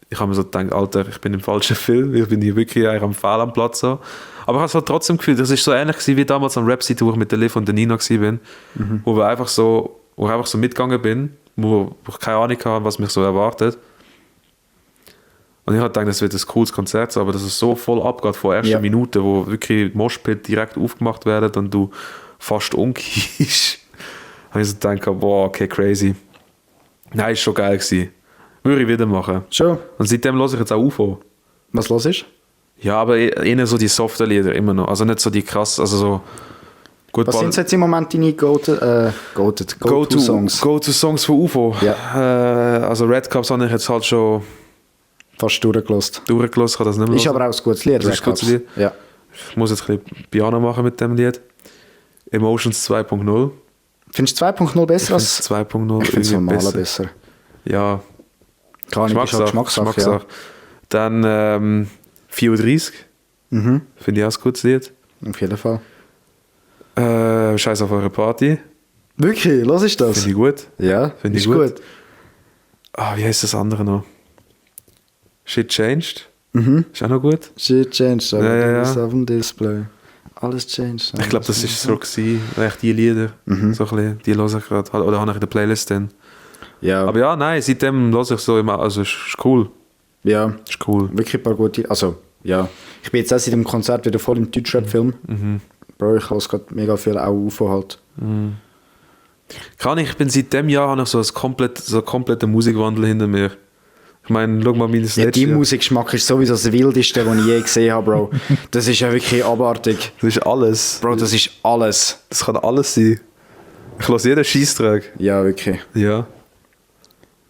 Ich habe mir so gedacht, Alter, ich bin im falschen Film, ich bin hier wirklich eigentlich am Fehl am Platz. So. Aber ich habe es halt trotzdem gefühlt, das ist so ähnlich gewesen wie damals am Rap-City, wo ich mit der Liv und der Nina war, wo ich einfach so mitgegangen bin, wo ich keine Ahnung hatte, was mich so erwartet. Und ich habe gedacht, das wird ein cooles Konzert sein, aber dass es so voll abgeht von ersten Ja. Minuten, wo wirklich Moshpit direkt aufgemacht werden und du fast umkiehst, habe ich so gedacht, boah, okay, crazy. Nein, ist schon geil gewesen. Würde ich wieder machen. Schon? Und seitdem höre ich jetzt auch UFO. Was los ist? Ja, aber eher so die soften Lieder immer noch. Also nicht so die krass, also so... Gut, Was sind jetzt im Moment deine Go-To-Songs? Go-To-Songs von UFO? Ja. Also Red Cups habe ich jetzt halt schon Fast durchgelost. durchgelassen, kann das nicht mehr Ist hören. aber auch ein gutes Lied. Das ist ein Red gutes Cups. Lied. Ja. Ich muss jetzt ein bisschen Piano machen mit dem Lied. Emotions 2.0. Findest du 2.0 besser als... 2.0 Ich finde es irgendwie normaler besser. Ja, Keine Ahnung, ist halt Geschmackssache, ja. Dann 34. Finde ich auch ein gutes Lied. Auf jeden Fall. Scheiß auf eure Party. Wirklich? Los ist das? Finde ich gut. Ja, Finde ich ist gut. Wie heißt das andere noch? Shit Changed. Ist auch noch gut. Shit changed, aber Ja, ja, ja. alles auf dem Display. Alles changed. Ich glaube, das ist so gewesen. Echt die Lieder. So ein bisschen, die höre ich gerade. Oder habe ich in der Playlist dann. Ja. Aber ja, nein, seitdem höre ich so immer, also ist cool. Ja, Ist cool. wirklich ein paar gute, also ja. Ich bin jetzt auch seit dem Konzert wieder voll im Deutschrap-Film. Bro, ich lasse gerade mega viel auch UFO halt. Ich bin seit dem Jahr habe ich so einen kompletten Musikwandel hinter mir. Ich meine, schau mal meine Ja, dein Musikgeschmack ist sowieso das Wildeste, was ich je gesehen habe, Bro. Das ist ja wirklich abartig. Das ist alles. Bro, das ist alles. Das kann alles sein. Ich lasse jeden Scheissdreck. Ja, wirklich. Ja.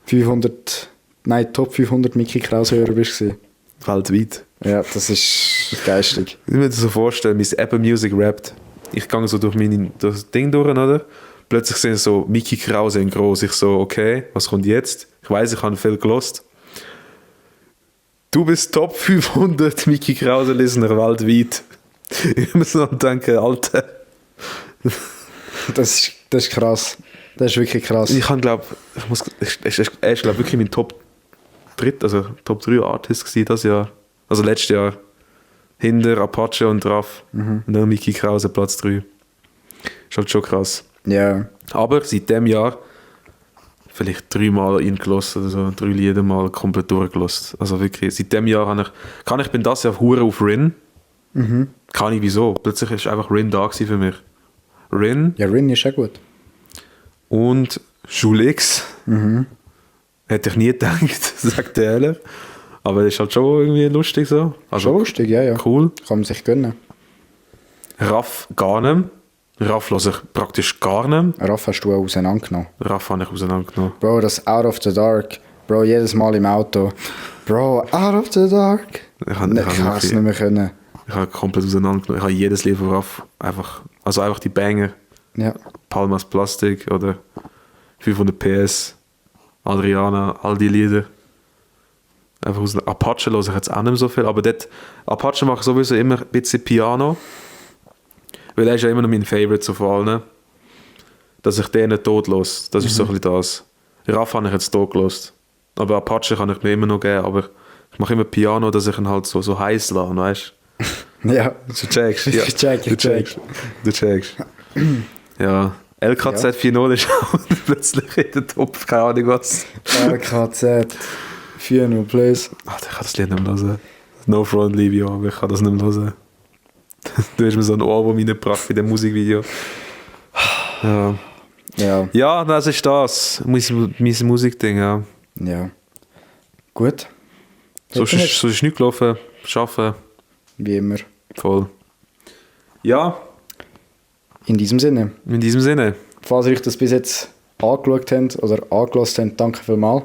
500, nein, Top 500 Mickey Krause-Hörer bist du gewesen. Weltweit. Ja, das ist geistig. Ich muss mir das so vorstellen, mein Apple Music rappt. Ich gehe so durch das Ding durch, oder? Plötzlich sehe ich so Mickey Krause in groß. Ich so, okay, was kommt jetzt? Ich weiß, ich habe viel gelost. Du bist Top 500 Mickey Krause Listener weltweit. Ich muss noch denken, Alter. Das ist krass. Das ist wirklich krass. Ich habe, glaube er ist glaub, wirklich mein Top 3 Artist gewesen das Jahr. Also letztes Jahr. Hinter Apache und Raff. Und dann Mickey Krause Platz 3. Ist halt schon krass. Ja. Aber seit dem Jahr vielleicht 3 Mal ihn gelost oder so, 3 Lieder mal komplett durchgelost. Also wirklich, seit dem Jahr bin das Jahr hure auf Rin. Kann ich wieso? Plötzlich ist einfach Rin da gewesen für mich. Rin Ja, Rin ist auch gut. und Schulix. Hätte ich nie gedacht, sagt der ehrlich. Aber das ist halt schon irgendwie lustig so. Also Schon lustig, ja. cool. Kann man sich gönnen. Raff gar nicht. Raff lasse ich praktisch gar nicht. Raff hast du auch auseinandergenommen. Raff habe ich auseinandergenommen. Bro, das Out of the Dark. Bro, jedes Mal im Auto. Bro, Out of the Dark. Ich kann es nicht mehr können. Ich habe komplett auseinandergenommen. Ich habe jedes Lied von Raff einfach die Banger. Ja. Palmas Plastik oder 500 PS, Adriana, all die Lieder. Einfach aus Apache höre ich jetzt auch nicht mehr so viel, aber dort, Apache mache ich sowieso immer ein bisschen Piano, weil er ist ja immer noch mein Favorite so von allen, dass ich den nicht tot lasse. Das ist so ein bisschen das. Raff habe ich jetzt tot gelassen, aber Apache kann ich mir immer noch geben, aber ich mache immer Piano, dass ich ihn halt so heiß lasse, weißt du? Ja. Du checkst. Ja. Ich check. Du checkst. Ja. LKZ Ja. 4.0 ist auch plötzlich in der Top, keine Ahnung was. RKZ 4.0 Please. Ach, ich kann das Lied nicht mehr hören. No Front, liebe ich, aber ich kann das nicht mehr hören. Du hast mir so ein Ohrwurm reingebracht bei dem Musikvideo. Ja. Ja. Ja, das ist das. Mein Musikding, ja. Ja. Gut. Sonst ist nichts gelaufen. Arbeiten. Wie immer. Voll. Ja, In diesem Sinne. in diesem Sinne. Falls ihr euch das bis jetzt angeschaut habt oder angelassen habt, danke vielmals.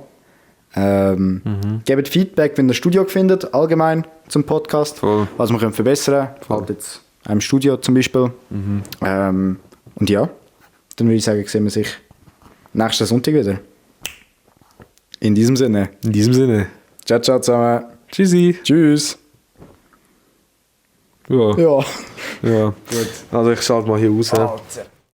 Gebt Feedback, wenn ihr das Studio findet, allgemein zum Podcast. Voll. Was wir können verbessern. Halt jetzt im Studio zum Beispiel. Und ja, dann würde ich sagen, sehen wir sich nächsten Sonntag wieder. In diesem Sinne. In diesem Sinne. Ciao, ciao zusammen. Tschüssi. Tschüss. Ja. Ja. Ja. Gut. Also ich schalte mal hier raus. Alter.